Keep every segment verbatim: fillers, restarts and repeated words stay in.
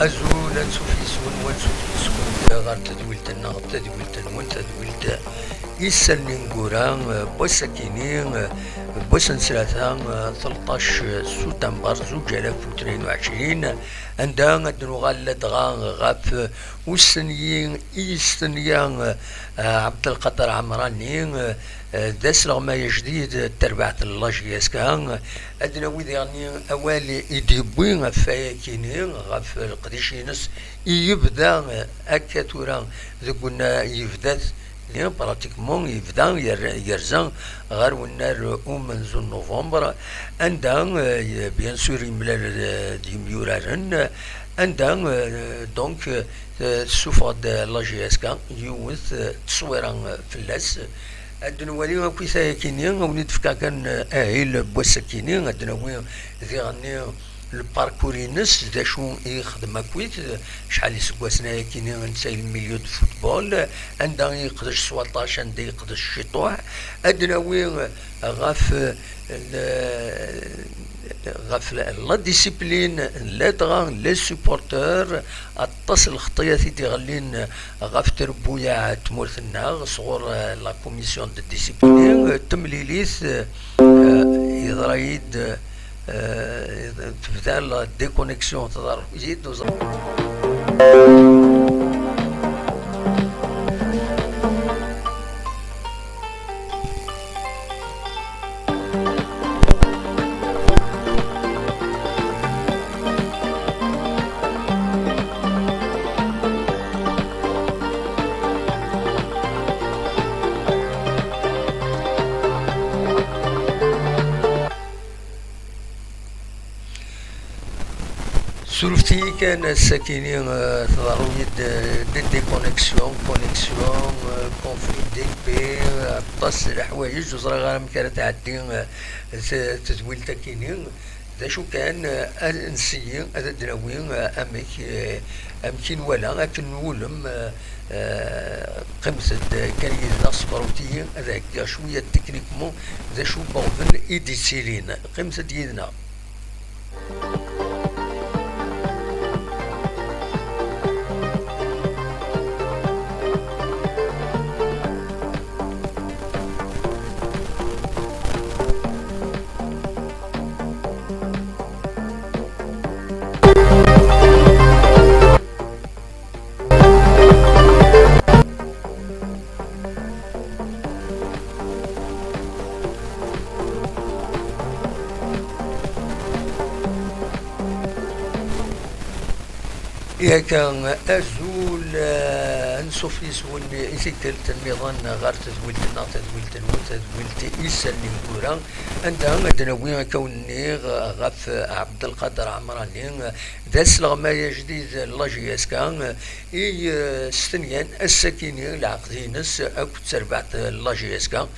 Azul, ansuf yes-wen, wansuf yes-kent ɣer tedwilt-nneɣ, tadwilt-nwen, tadwilt Isallen Ineggura, n wass-akini, n wass n ttlata, tleṭṭac sutamber zuǧ alaf u tnin u ɛecrin, anda ad d-nuɣal ladɣa ɣef ustenyi i yestenya Ɛebdelqader Ɛemrani, d asleɣmay ajdid n terbaɛt n la J S K. Ad d-nawi diɣenni awal i d-yewwi ɣef wayakini, ɣef leqdic-ines i yebda akka tura deg unnar, yebda-t ni pratiquement yebda yer-, yerza ɣer unnar umenzu n novembre, anda, eh, bien sûr, yemlal, eh, d yimyuraren, anda, eh, donc, eh, tessufeɣ-d la J S K yiwet, eh, tteswira, eh, fell-as. Ad d-nwali akkit ayakini, a wen-id-fkeɣ kan, eh, ahil n wass-akini, ad d-nawi diɣenni le parcours-ines, d acu i yexdem akkit, acḥal iseggasen ayakini netta i le milieu de football, anda i yeqdec s waṭac, anda i yeqdec ciṭuḥ. Ad d-nawi ɣef, eh, le-, ɣef la, la discipline, ladɣa les supporters, aṭas n lxeṭṭiyat i d-iɣellin ɣef trebbuyaɛ n tmurt-nneɣ sɣur, eh, la commission de discipline, eh, temlilit, eh, yeḍra-yi-d, eh, tebda la déconnexion, tḍerru-yi-d, ur ẓriɣ. Surfet-iyi kan, ass-akini, eh, tḍerru-yi-d, eh, des déconnexions, connexions, eh, conflit d'I P, eh, aṭas n leḥwayeǧ, ur ẓriɣ ara amek ara tɛeddi, eh, t-, tedwilt-akini. D acu kan, eh, ad nseyyi, ad d-nawi, eh, amek, eh, amek i nwala, akken nwulem, eh, eh, qqimet-d kan yid-neɣ, sefrut-iyi, ad heggiɣ cwiya techniquement d acu n weɣbel i d-yettilin. Qqimet-d yid-neɣ. Yak, azul, eh, ansuf yes-wen i tikkelt nniḍen ɣer tedwilt-nneɣ, tadwilt-nwen, tadwilt Isallen Ineggura, anda ad d-nawi, akka wen-nniɣ, ɣef Ɛebdelqader Ɛemrani, d asleɣmay ajdid n la J S K, i, eh, stenyan ass-akini leɛqed-ines akked terbaɛt n la J S K.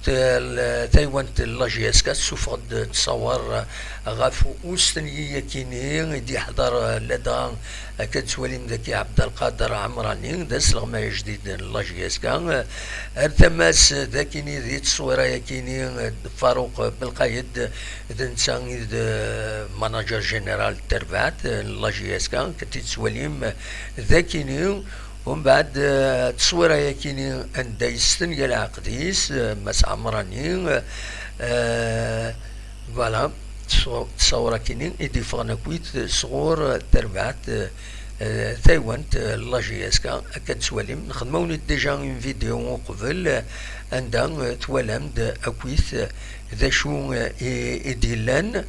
T-, l-, taywant n la J S K tessufeɣ-d ttṣawer ɣef ustenyi-yakini i d-yeḥḍer, eh, ladɣa akka d-tettwalim daki Ɛebdelqader Ɛemrani, d asleɣmay ajdid n la J S K. Ar tama-s dakini di tteswira-yakini, eh, Faruq Belqayed, d netta i d, eh, manager général n terbaɛt, eh, n la J S K, akka d-tettwalim, eh, dakini. Umbeɛd, eh, tteswira-yakini anda yestenya leɛqed-is, eh, Mass Ɛemrani, eh, voilà, tteswa-, tteswira-yakini i d-yeffɣen akkit sɣur, eh, terbaɛt, eh, eh, taywant, eh, la J S K, akka d-tettwalim. Nexdem-awen-id déjà une vidéo uqbel, eh, anda, eh, twalam-d akkit, eh, d acu, eh, i, i d-yellan.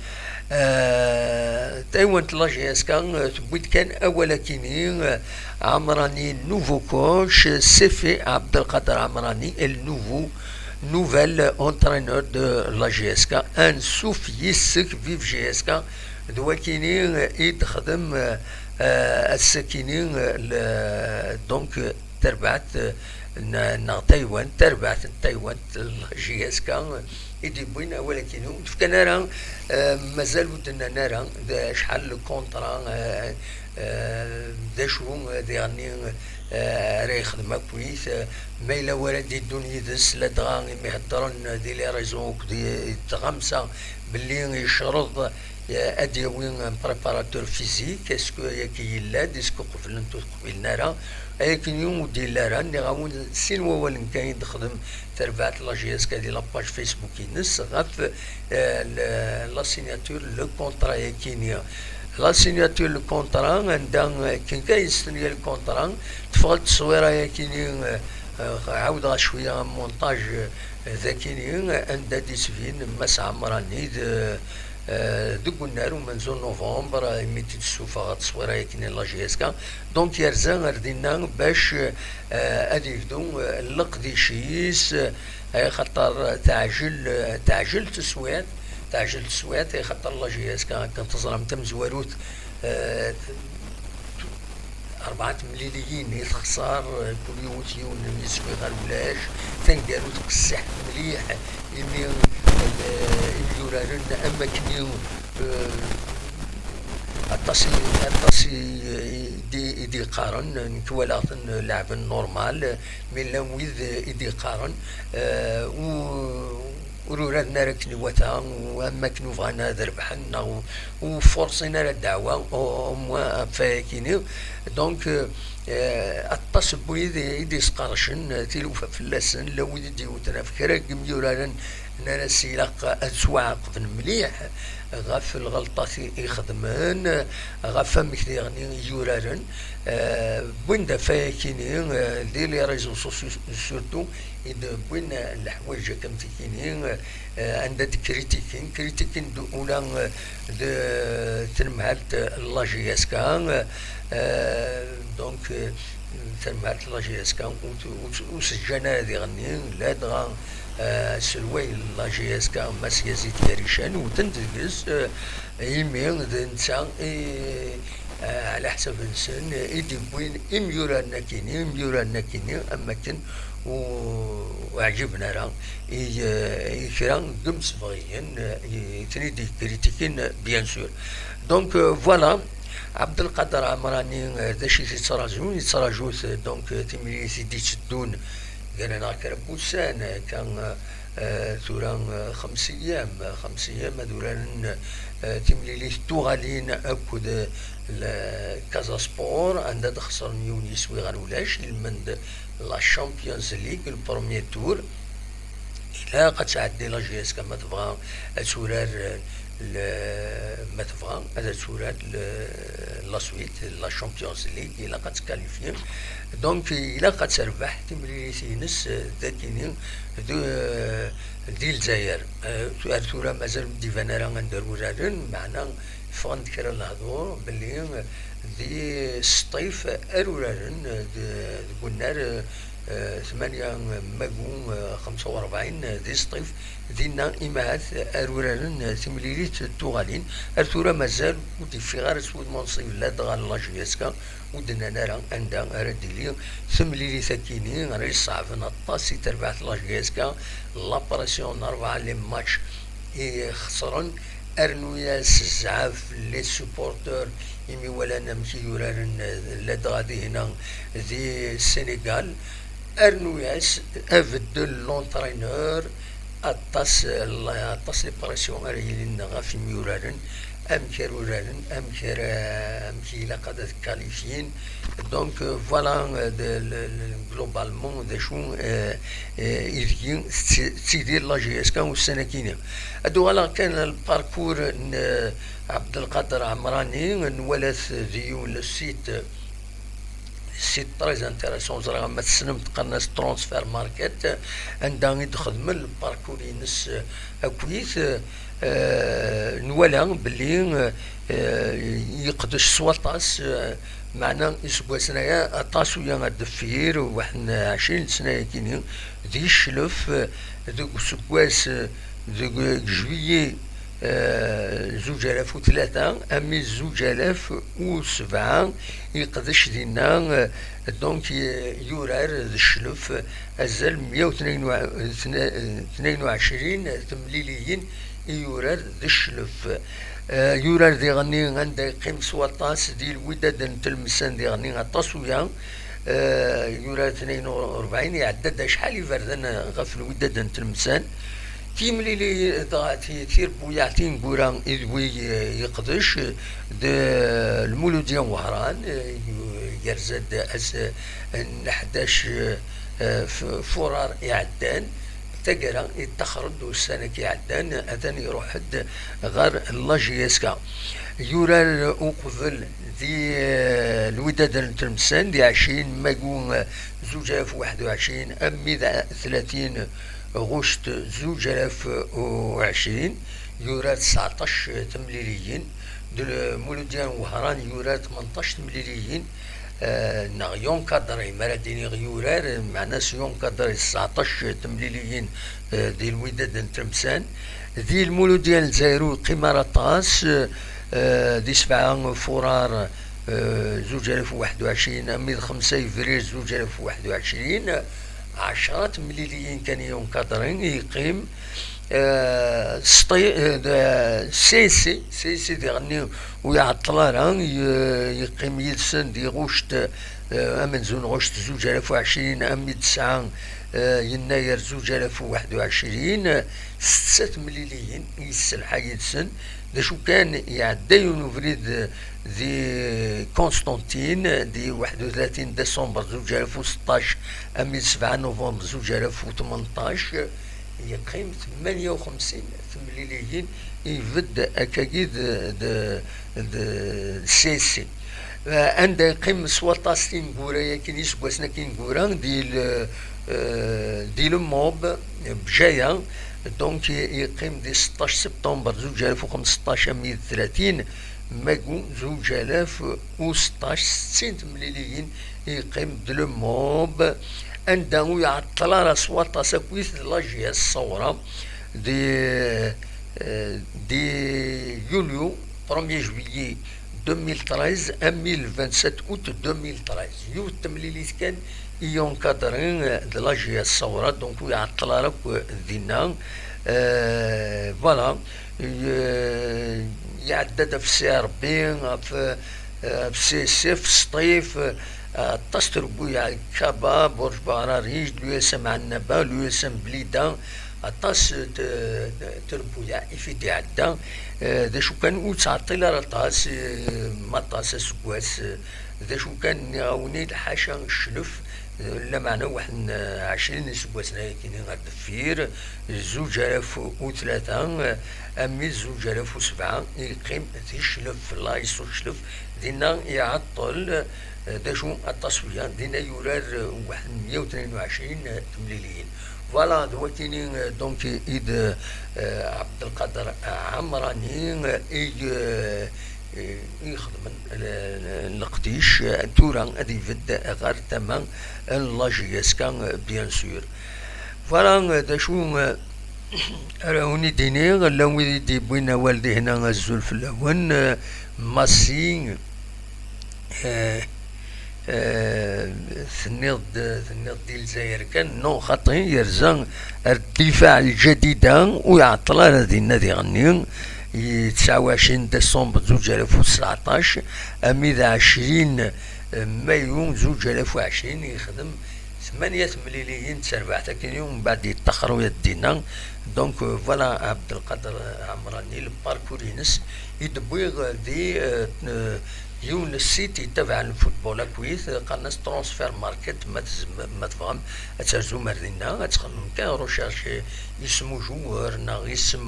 Eh, taywant la J S K, eh, tewwi-d kan awal-akini, eh, Ɛemrani nouveau coach, Sefi Ɛebdelqader Ɛemrani, el nouveau, nouvel entraîneur de la J S K. Ansuf yes-k, vive J S K. D wakini, eh, i d-texdem, eh, eh, ass-akini, eh, le-, donc, eh, terbaɛt, eh, n-, neɣ taywant, terbaɛt n taywant, la J S K, i d-yewwin awal akkin ur d-fkan ara, eh, mazal ur d-nnan ara d acḥal lkuntra, eh, eh, d acu, eh, diɣenni, eh, ara yexdem akkit, eh, ma yella wara d-iddun yid-s, ladɣa imi heddren di les réseaux akked i tɣamsa belli yecreḍ, eh, ad d-yawi un préparateur physique. Est-ce que ayagi yella-d? Est-ce que qeblent ur t-qbilen ara? Ayagi ur d-yelli ara. Nniɣ-awen sin wawalen kan i d-texdem terbaɛt la J S K di la page Facebook-ines ɣef, eh, le, la signature, le contrat-yagi-nni. La signature, le contrat, anda akken kan yestenya le contrat, teffeɣ-d tteswira-yagi-nni, eh, eh, ɛawdeɣ cwiya montage, eh, dagi-nni, anda d-yettbin Mass Ɛemrani d, eh, deg unnar umenzu n novembre, imi d-tessufeɣ tteswira-yagi-nni la J S K. Donc yerza ar dinna bac, eh, ad yebdu, eh, leqdic-is, eh, axaṭer teɛjel, eh, teɛjel teswiɛt, teɛjel teswiɛt, eh, axaṭer la J S K akken teẓram tamezwarut, eh, rebɛa temliliyin i texṣer, eh, kul yiwet yiwen n yiswi ɣer ulac, taneggarut qessiḥet mliḥ, imi, eh, imyuraren am wakken, eh, aṭas i, aṭas i, i d-, i d-yeqqaren, nekk walaɣ-ten leɛben normal, mi llan wid i d-yeqqaren, eh, u-, ur uraden ara akken iwata, u am wakken ur bɣan ad rebḥen, neɣ u-, ur furṣin ara ddeɛwa, au, au moins ɣef wayakini. Donc, eh, aṭas n wid i d-yesqercen, eh, tilufa fell-asen, la wid i d-yewten ɣef kra n yimyuraren, nnan-as ilaq ad ttwaɛaqben mliḥ ɣef lɣelṭat i, i xedmen, ɣef amek diɣen i yuraren. Eh, wwin-d ɣef wayakini, eh, di les réseaux sociaux surtout, i d-wwin leḥwayeǧ akka am tikini, eh, anda d-kritikin, kritikin-d ula, eh, d tanemhalt n la J S K, eh, donc, eh, tanemhalt n la J S K ur t-, ur t-, ur s-ǧǧan ara diɣenni, ladɣa, eh, aselway n la J S K, Mass Yazid Yarican, wten deg-s, eh, imi d netta i, eh, ɛla ḥsab-nsen, i d-yewwin imyuraren akkin-nni, imyuraren akkin-nni, am wakken u-, ur ɛǧiben ara i, eh, i kra n yimsebɣiyen, eh, i ten-id-yekkritikin, bien sûr. Donc, euh, voilà, Abdelkader Amrani, euh, d acu i t-yettraǧun? Yettraǧu-t, euh, donc, euh, timlilit i d-itteddun gar-aneɣ kra n wussan, euh, kan, euh, euh, tura, euh, xems ayyam, xems ayyam ad uraren, euh, timlilit tuɣalin akked, euh, le Casa Sport, anda d-xesren yiwen yiswi ɣer ulac, ilmend la Champions League, le premier tour. Ilaq ad tɛeddi la J S K ma tebɣa ad turar, le, ma tebɣa ad turar le, la suite, la Champions League, ilaq ad tkalifyi. Donc, ilaq ad terbeḥ timlilit-ines, eh, dagini, d, eh, di Lezzayer. Eh, ar tura mazal ur d-iban ara anda ara uraren, meɛna ffɣen-d kra n lehdur belli di Sṭif ara uraren, eh, d-, deg unnar, eh, eh, tmanya magu, eh, xemsa u rebɛin, eh, di Sṭif, dinna imahat, eh, ara uraren, eh, timlilit d tuɣalin. Ar tura mazal ur d-yeffiɣ ara s wudem unṣib ladɣa n la J S K, ur d-nnan ara anda ara d-tili temlilit akkin-nni, ara iṣeɛben aṭas i terbaɛt n la J S K, la pression n rebɛa les matchs i xesren, rnu-yas zzɛaf les supporteurs imi walan amek i uraren, eh, ladɣa dihina di Sénégal, rnu-yas abeddel l'entraîneur, aṭas, aṭas les pressions ara yilin ɣef imyuraren, amek ara uraren, amek ara, amek ilaq ad, ad kalifyin. Donc, euh, voilà, euh, de, le, le, globalement, d acu, euh, euh, ideg tetti-, tettidir la J S K ussan-agi-nni. Ad uɣaleɣ kan le parcours n, euh, Abdelkader Amrani, nwala-t di yiwen le site, site très intéressant, ẓriɣ ma tessnem-t, qqaren-as Transfer Market, anda i d-xedmen le parcours-ines, euh, akkit, euh, nwala belli, euh, yeqdec s waṭas, euh, meɛna iseggasen-aya aṭas uya ar deffir, waḥed n ɛecrin sna-yagi-nni, di cclef, euh, deg useggas, euh, deg, deg juillet, eh, zuǧ alaf u tlata, ami zuǧ alaf u sebɛa, yeqdec dinna, eh, donc, eh, yurar d Cclef, azal meyya u tnayen u ɛecrin temliliyin i yurar d Cclef. Eh, yurar diɣenni anda yeqqim s waṭas di Lwidad n Tlemsan diɣenni aṭas uya. Eh, yurar tnayen u rebɛin, iɛedda-d acḥal iberdan ɣef Lwidad n Tlemsan. Timlili, dɣa ti-, tirbuyaɛ tineggura ideg, eh, yeqdec d Lmuludya n Wehran, eh, yerza-d ass n ḥdac, eh, f-, furar iɛeddan. Taggara yettaxer-d ussan-agi iɛeddan, atan iruḥ-d ɣer la J S K. Yurar uqbel di, eh, Lwidad n Tlemsan di ɛecrin mayu, eh, zuǧ alaf u waḥed u ɛecrin, armi d tlatin ɣuct zuǧ alaf u ɛecrin, yurar tesɛeṭac temliliyin, d Lmuludya n Wehran yurar tmenṭac temliliyin, eh, neɣ yunkadri, mi ara d-iniɣ yurar, meɛna-s yunkadri tesɛeṭac temliliyin, eh, di Lwidad n Tlemsan. Di Lmuludya n Lezzayer ur yeqqim ara aṭas, eh, di sebɛa furar, eh, zuǧ alaf u waḥed u ɛecrin, armi d xemsa yebrir zuǧ alaf u waḥed u ɛecrin, ɛecra temliliyin kan i yunkadri i yeqqim. Eh, sṭi-, eh, d, eh, C S C, C S C diɣenni ur iɛeṭṭel ara, ye-, yeqqim yid-sen di ɣuct, eh, amenzu n ɣuct zuǧ alaf u ɛecrin, armi d tesɛa, eh, yennayer zuǧ alaf u waḥed u ɛecrin, setta temliliyin i yesselḥa yid-sen. D acu kan, iɛedda yiwen ubrid, eh, di Constantine, di waḥed u tlatin décembre zuǧ alaf u seṭṭac, armi d sebɛa novembre zuǧ alaf u tmenṭac, yeqqim tmanya u xemsin temliliyin, ibedd akkagi d, d, d, d C S C. Eh, anda yeqqim s waṭas tineggura-agi, iseggasen-agi ineggura, di l-, eh, di Le Mob, Bjaya, donc, yeqqim di seṭṭac septembre zuǧ alaf u xemseṭṭac, armi d tlatin mayu zuǧ alaf u seṭṭac, settin temliliyin i yeqqim d Le Mob, anda ur iɛeṭṭel ara s waṭas akkit d la J S Sawra, di, eh, di yulyu, premier juillet deux mille treize, armi le vingt-sept août deux mille treize. Yiwet temlilit kan i yunkadri, eh, d la J S Sawra, donc ur iɛeṭṭel ara akk dinna. Eh, voilà. Ye-, iɛedda-d ɣef C R B, ɣef, eh, ɣef C S F, Sṭif, eh, aṭas trebbuyaɛ, Kaba, Burj Bahrariǧ, l'U S M Ɛennaba, l'U S M Blida, aṭas t-, t-, trebbuyaɛ i t-id-iɛedda. Eh, d acu kan, ur ttɛeṭṭil ara aṭas, eh, ma aṭas aseggas, eh, d acu kan, nniɣ-awen-id, ḥaca Cclef, eh, lameɛna waḥed n, eh, ɛecrin iseggasen ayakini ar deffir, zuǧ alaf u tlata, eh, armi d zuǧ alaf u sebɛa, yeqqim di Cclef, la J S Cclef, dinna iɛeṭṭel, eh, d acu aṭas uya, dinna yurar, eh, waḥed n meyya u tnayen u ɛecrin, eh, temliliyin. Voilà, d wakini, eh, donc, i d, eh, Ɛebdelqader Ɛemrani, eh, i, eh, i ixedmen le-, le-, leqdic, eh, tura ad ibedd ɣer tama n la J S K, eh, bien sûr. Voilà, eh, d acu, eh, ara wen-id-iniɣ, llan wid i d-yewwin awal dihna, azul fell-awen, eh, Massi, eh, eh, tenniḍ-d, tenniḍ-d i Lezzayer kan, non, xaṭi, yerza ar ddifaɛ ljadida, ur iɛeṭṭel ara dinna diɣenni, i tesɛa u ɛecrin décembre zuǧ alaf u tesɛeṭac, armi d ɛecrin mayu zuǧ alaf u ɛecrin, yexdem tmanya temliliyin d terbaɛt akkenni, mbeɛd yettaxer uya dinna. Donc, euh, voilà, Abdelkader Amrani, le parcours-ines, i d-wwiɣ di, euh, euh, yiwen n site yettabaɛen football akkit, qqaren-as Transfer Market, ma tezm-, ma tebɣam ad terzum ar dinna, ad txemmem kan recherche isem ujuweur neɣ isem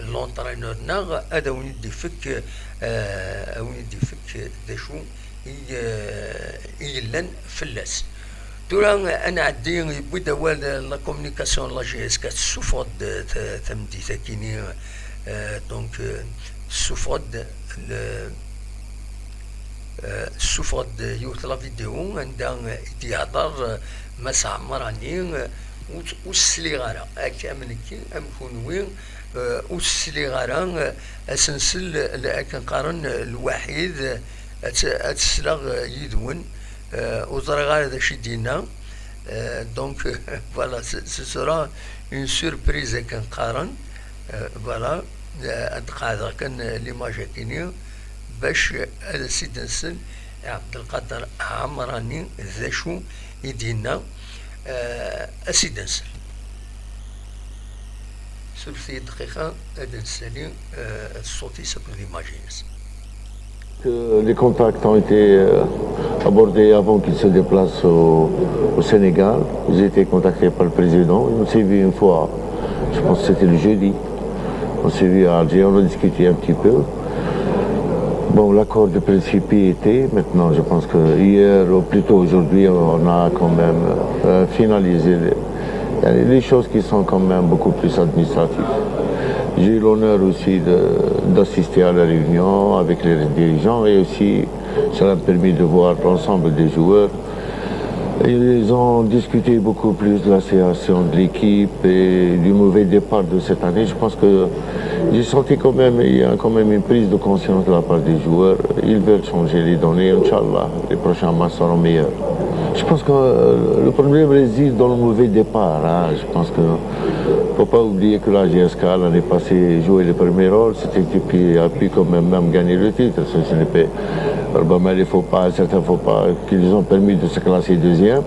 l'entraîneur, neɣ ad awen-id-ifek, euh, awen-id-ifek d acu i, eh, i yellan fell-as. Tura, ad nɛeddi, yewwi-d awal, eh, la communication n la J S K, tessufeɣ-d, eh, ta-, tameddit-akini, eh, donc, eh, tessufeɣ-d le-, eh, tessufeɣ-d yiwet la vidéo anda i d-yehder, eh, Mass Ɛemrani, eh, ur t-, ur s-sliɣ ara. Akka am nekki, am kunwi, Euh, ur s-sliɣ ara, euh, asensel, euh, akken qqaren, euh, lwaḥid, euh, ad t-, ad t-sleɣ, euh, yid-wen, euh, ur ẓriɣ ara d acu i d-yenna. Euh, donc, voilà, ce, ce sera une surprise akken qqaren. Euh, voilà, euh, ad qeɛdeɣ kan, euh, l'image akini bac ad as-id-nsel i Ɛebdelqader Ɛemrani d acu i d-yenna. Euh, ad as-id-nsel. Surfet-iyi dqiqa, ad d-nsali, euh, ṣṣut-is akked l'image-ines. Que les contacts ont été, euh, abordés avant qu'il se déplace au, au Sénégal. J'ai été contacté par le président. On s'est vu une fois, je pense que c'était le jeudi. On s'est vu à Alger, on a discuté un petit peu. Bon, l'accord de principe y était. Maintenant, je pense que hier, ou plutôt aujourd'hui, on a quand même, euh, finalisé les, les choses qui sont quand même beaucoup plus administratives. J'ai eu l'honneur aussi de, d'assister à la réunion avec les dirigeants et aussi cela m'a permis de voir l'ensemble des joueurs. Ils ont discuté beaucoup plus de la situation de l'équipe et du mauvais départ de cette année. Je pense que j'ai senti quand même, il y a quand même une prise de conscience de la part des joueurs. Ils veulent changer les données. Inch'Allah, les prochains matchs seront meilleurs. Je pense que, euh, le problème réside dans le mauvais départ, hein. Je pense que faut pas oublier que la G S K, l'année passée, jouait le premier rôle. C'était une équipe qui a pu quand même, même gagner le titre. Ce, ce n'est pas, ربما les faux pas, certains faux pas qui les ont permis de se classer deuxième.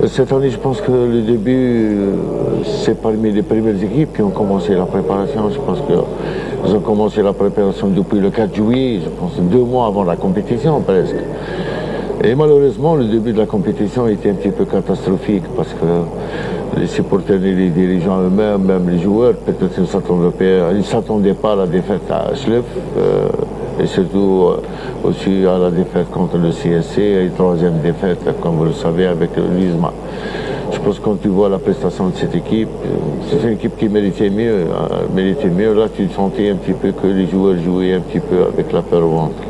Cette année, je pense que le début, euh, c'est parmi les premières équipes qui ont commencé la préparation. Je pense qu'ils ont commencé la préparation depuis le quatre juillet, je pense deux mois avant la compétition presque. Et malheureusement, le début de la compétition était un petit peu catastrophique parce que les supporters et les dirigeants eux-mêmes, même les joueurs, peut-être ne s'attendaient pas, ils s'attendaient pas à la défaite à Schleff, euh, et surtout, euh, aussi à la défaite contre le C S C et troisième défaite, comme vous le savez, avec l'U S M A. Je pense que quand tu vois la prestation de cette équipe, euh, c'est une équipe qui méritait mieux, hein, méritait mieux. Là, tu sentais un petit peu que les joueurs jouaient un petit peu avec la peur au ventre.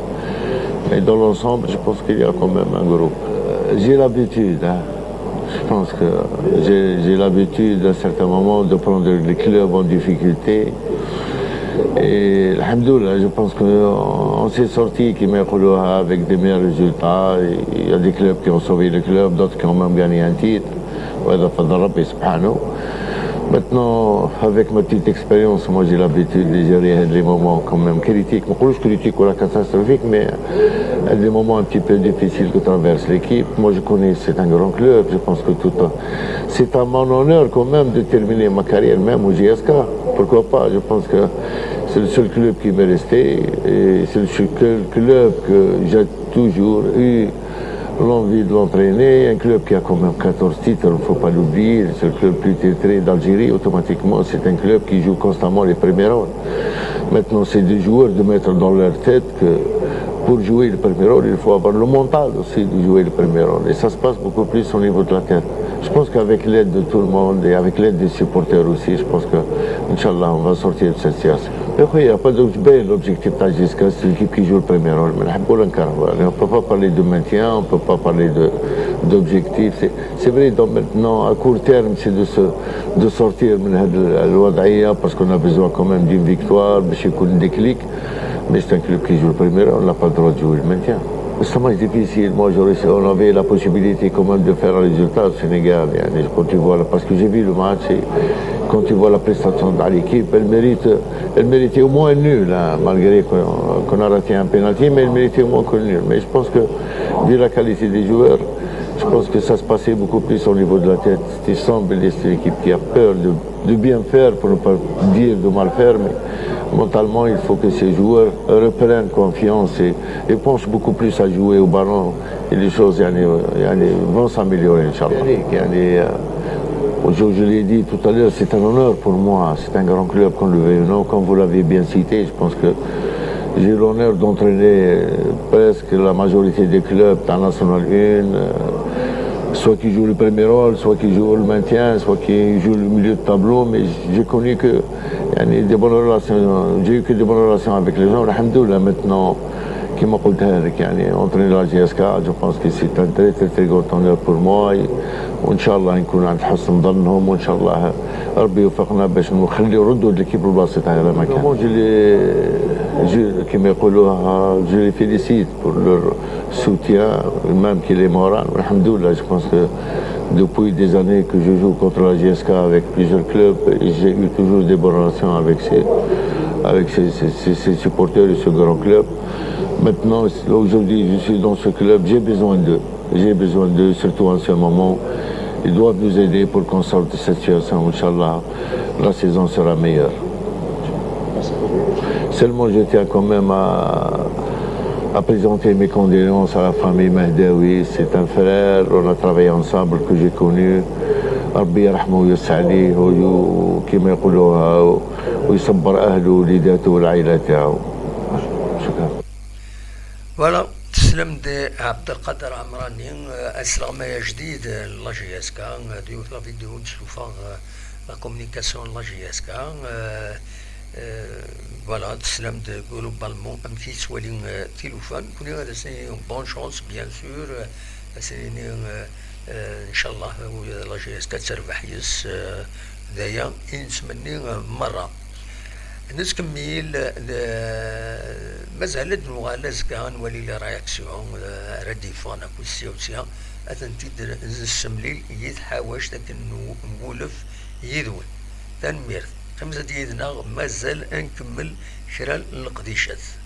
Mais dans l'ensemble, je pense qu'il y a quand même un groupe. Euh, j'ai l'habitude, hein. Je pense que j'ai, j'ai l'habitude à certains moments de prendre les clubs en difficulté. Et الحمد لله, je pense qu'on s'est sorti, كيما يقولوها, avec des meilleurs résultats. Et il y a des clubs qui ont sauvé le club, d'autres qui ont même gagné un titre. وهذا فضل ربي سبحانه. Maintenant, avec ma petite expérience, moi j'ai l'habitude de gérer les moments quand même critiques. ما نقولوش critiques ولا catastrophiques, mais des moments un petit peu difficiles que traverse l'équipe. Moi je connais, c'est un grand club. Je pense que tout, c'est à mon honneur quand même de terminer ma carrière même au J S K. Pourquoi pas ? Je pense que c'est le seul club qui m'est resté et c'est le seul club que j'ai toujours eu l'envie de l'entraîner. Un club qui a quand même quatorze titres, il ne faut pas l'oublier. C'est le club le plus titré d'Algérie. Automatiquement, c'est un club qui joue constamment les premiers rôles. Maintenant, c'est des joueurs de mettre dans leur tête que pour jouer le premier rôle, il faut avoir le mental aussi de jouer le premier rôle. Et ça se passe beaucoup plus au niveau de la tête. Je pense qu'avec l'aide de tout le monde et avec l'aide des supporters aussi, je pense que, Inch'Allah, on va sortir de cette situation. Et oui, il n'y a pas d'objectif. L'objectif تاع J S K, c'est l'équipe qui joue le premier rôle. Mais نحبو ولا نكرهو. On ne peut pas parler de maintien, on ne peut pas parler de, d'objectif. C'est, c'est vrai, donc maintenant, à court terme, c'est de se, de sortir من هاد الوضعية, parce qu'on a besoin quand même d'une victoire, باش يكون déclic. Mais c'est un club qui joue le premier rôle, on n'a pas le droit de jouer le maintien. C'est un match difficile. Moi, j'aurais, on avait la possibilité quand même de faire un résultat au Sénégal. يعني, quand tu vois, parce que j'ai vu le match, et quand tu vois la prestation de l'équipe, elle mérite, elle méritait au moins un nul, hein, malgré qu'on, qu'on a raté un penalty, mais elle méritait au moins que le nul. Mais je pense que, vu la qualité des joueurs, je pense que ça se passait beaucoup plus au niveau de la tête. Il semble que c'est l'équipe qui a peur de, de bien faire, pour ne pas dire de mal faire, mais mentalement, il faut que ces joueurs reprennent confiance et, et pensent beaucoup plus à jouer au ballon. Et les choses يعني, يعني, vont s'améliorer, Inch'Allah. يعني, euh, je, je l'ai dit tout à l'heure, c'est un honneur pour moi. C'est un grand club, qu'on le veuille ou non, comme vous l'avez bien cité. Je pense que j'ai l'honneur d'entraîner, euh, presque la majorité des clubs dans la Nationale un, euh, soit qui jouent le premier rôle, soit qui jouent le maintien, soit qui jouent le milieu de tableau, mais j'ai connu que, يعني, des bonnes relations, j'ai eu que des bonnes relations avec les gens. الحمد لله, maintenant, كما قلت لك، يعني، entraîner la J S K, je pense que c'est un très, très, très grand honneur pour moi. وإن شاء الله نكون عند حسن ظنهم، وإن شاء الله ربي يوفقنا باش نخليو، نردو l'équipe لبلاصتها هذا ما كان. Vraiment, je les, je, كما يقولوها, je les félicite pour leur soutien, même qu'il est moral. والحمد لله, je pense que depuis des années que je joue contre la J S K avec plusieurs clubs, et j'ai eu toujours des bonnes relations avec ces, avec ces, ces, ces, ces supporters et ce grand club. Maintenant, aujourd'hui, je suis dans ce club, j'ai besoin d'eux. J'ai besoin d'eux, surtout en ce moment. Ils doivent nous aider pour qu'on sorte de cette situation, Inch'Allah. La saison sera meilleure. Seulement, je tiens quand même à, à présenter mes condoléances à la famille Mahdaoui. C'est un frère, on a travaillé ensemble, que j'ai connu. ربي يرحمه ويوسع عليه وي-، كيما يقولوها، ويصبر أهله وليداته والعائلة تاعو. شكرا. Voilà, teslam-d Abdelkader Amrani, euh, asleɣmay ajdid, euh, n la J S K, euh, d yiwet la vidéo d-stufaɣ, euh, la communication n la J S K, euh, euh, voilà, teslam-d globalement amek i yettwali, euh, tilufa. Nekkni ad as-nini bonne chance, bien sûr, euh, ad as-nini, euh, euh, ncallah, euh, la J S K ad terbeḥ yes, euh, d aya i nettmenni, euh, merra. Nettkemmil, d-, mazal ad nuɣal azekka ad nwali les réactions, eh, ara d-yeffɣen akked sya u sya, ad tent-id-nessemlil i tḥawact akken nw-, nwulef yid-wen. Tanemmirt. Qqimet-d yid-neɣ, mazal ad nkemmel kra n leqdicat.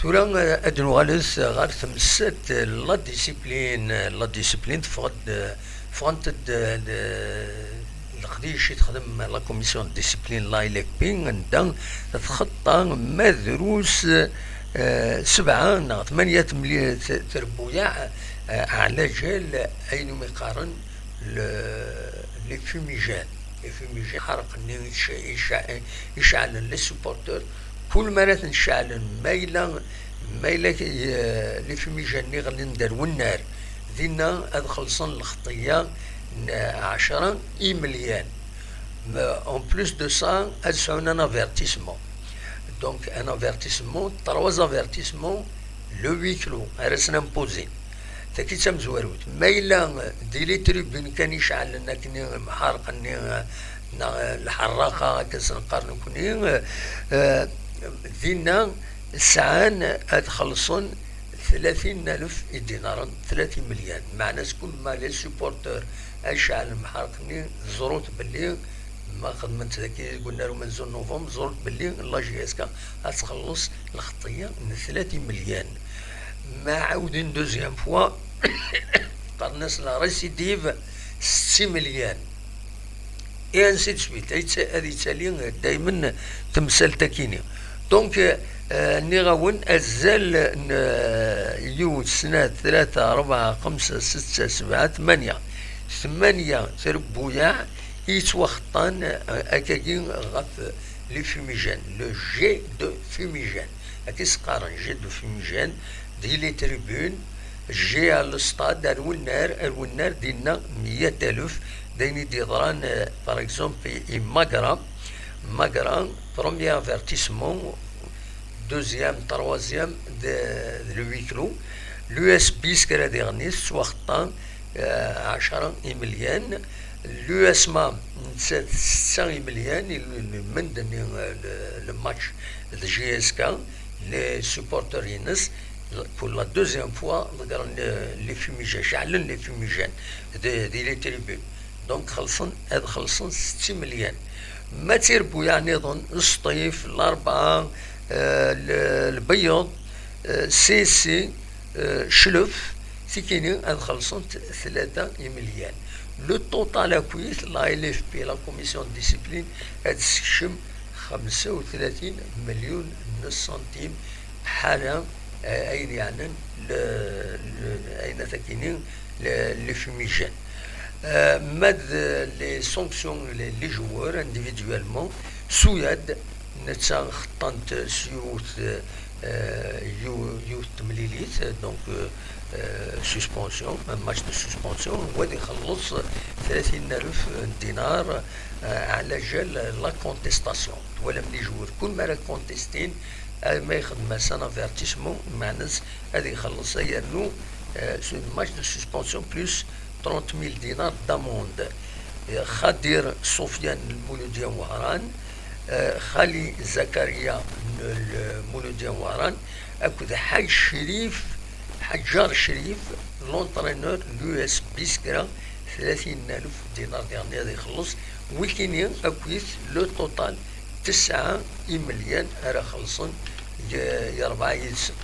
Tura, eh, ad nuɣalet ɣer temsalt, eh, la discipline. La discipline teffeɣ-d, eh, ffɣent-d, eh, le-, leqdic i texdem la commission de discipline, la L F P, anda txeṭṭa ma drus, eh, sebɛa neɣ tmanya temli-, t-, trebbuyaɛ, eh, ɛlaǧal ayen umi qqaren le-, les fumigènes. Les fumigènes, ḥerq-nni ica-, ica-, iceɛlen, les supporteurs, kul mi ara ten-ceɛlen, ma yella, ma yella, eh, les fumigènes-nni ɣellin-d ar wennar, dinna ad xellṣen lxeṭṭiyya n ɛecra imelyan. Mais en plus de ça, ad sɛun un avertissement. Donc, un avertissement, trois avertissements, le huis clos, ara sen-imposin. Tagi d tamezwarut. Ma yella di les tribunes kan i ceɛlen akken mḥerq-nni, neɣ lḥerraqa, akken sen-qqar nekni, eh, dinna sɛan ad xellṣen tlatin alef idinaren, tlatin imelyan. Meɛna s kul ma les supporteurs ad ceɛlen mḥerq-nni, ẓrut belli ma xedment dagi deg unnar umenzu n novembre, ẓrut belli la J S K ad txelleṣ lxeṭṭiyya n tlatin imelyan. Ma ɛawden deuxième fois, qqaren-as la récidive, setta imelyan. Et ainsi de suite. Ad yetta-, ad yettali daymen temsalt-akini. Donc, euh, nniɣ-awen, azal n, euh, yiwet, snat, tlata, rebɛa, xemsa, setta, sebɛa, tmanya. Tmanya trebbuyaɛ i yettwaxeṭṭan, euh, akkagi ɣef les fumigènes, le jet de fumigène. Akka i s-qqaren, jet de fumigène, di les tribunes, jet à le stade, ar wennar, ar wennar dinna meyya alef, d ayen i d-yeḍran, euh, par exemple, i, i Magra, Magra, premier avertissement, deuxième, troisième, de, de le huis clos. L'U S B, s kra diɣen-is, ttwaxeṭṭa, euh, ɛecra imelyan. L'U S M A, nettat setta imelyan, il, il, mend-nni, euh, le, le match de J S K, les supporters-ines, pour la deuxième fois, ḍeggren, euh, les fumigènes, ceɛlen les fumigènes de, di les tribunes. Donc, xellṣen, ad xellṣen setta imelyan. Ma d tirebbuyaɛ nniḍen, Sṭif, Larebɛa, eh, l-, Lbeyyeḍ, eh, Sisi, eh, Cclef, tikini ad xellṣent tlata imelyan. Le total akk-it, la L F P, la commission de discipline, ad d-tessekcem xemsa u tlatin melyun n centimes, ḥala, eh, ayen yeɛnan le, le, ayen akini, le, les fumigènes. Euh, ma d les sanctions, les, les joueurs individuellement, Suyad, netta xeṭṭan-t s yiwet, euh, yiw-, yiwet temlilit, donc, euh, euh, suspension, un match de suspension, wa ad ixelleṣ tlatin alef dinar, euh, ɛla jal la contestation. Twalam les joueurs, kul mi ara contestin, ma ixdem as un avertissement, meɛna ad ixelleṣ, ad yernu, euh, sur le match de suspension plus trente mille dinars d'amende. Euh, Khadir Sofiane, Lmouloudia Wahran, euh, Khali Zakaria, Lmouloudia Wahran, akked Ḥaǧ Crif, Ḥaǧar Crif, l'entraîneur l'U S Biskra, tlatin alef dinar diɣen ad ixelleṣ, wikini akkit le total tesɛa imelyan ara xellṣen y-, yerbaɛ yid-sen.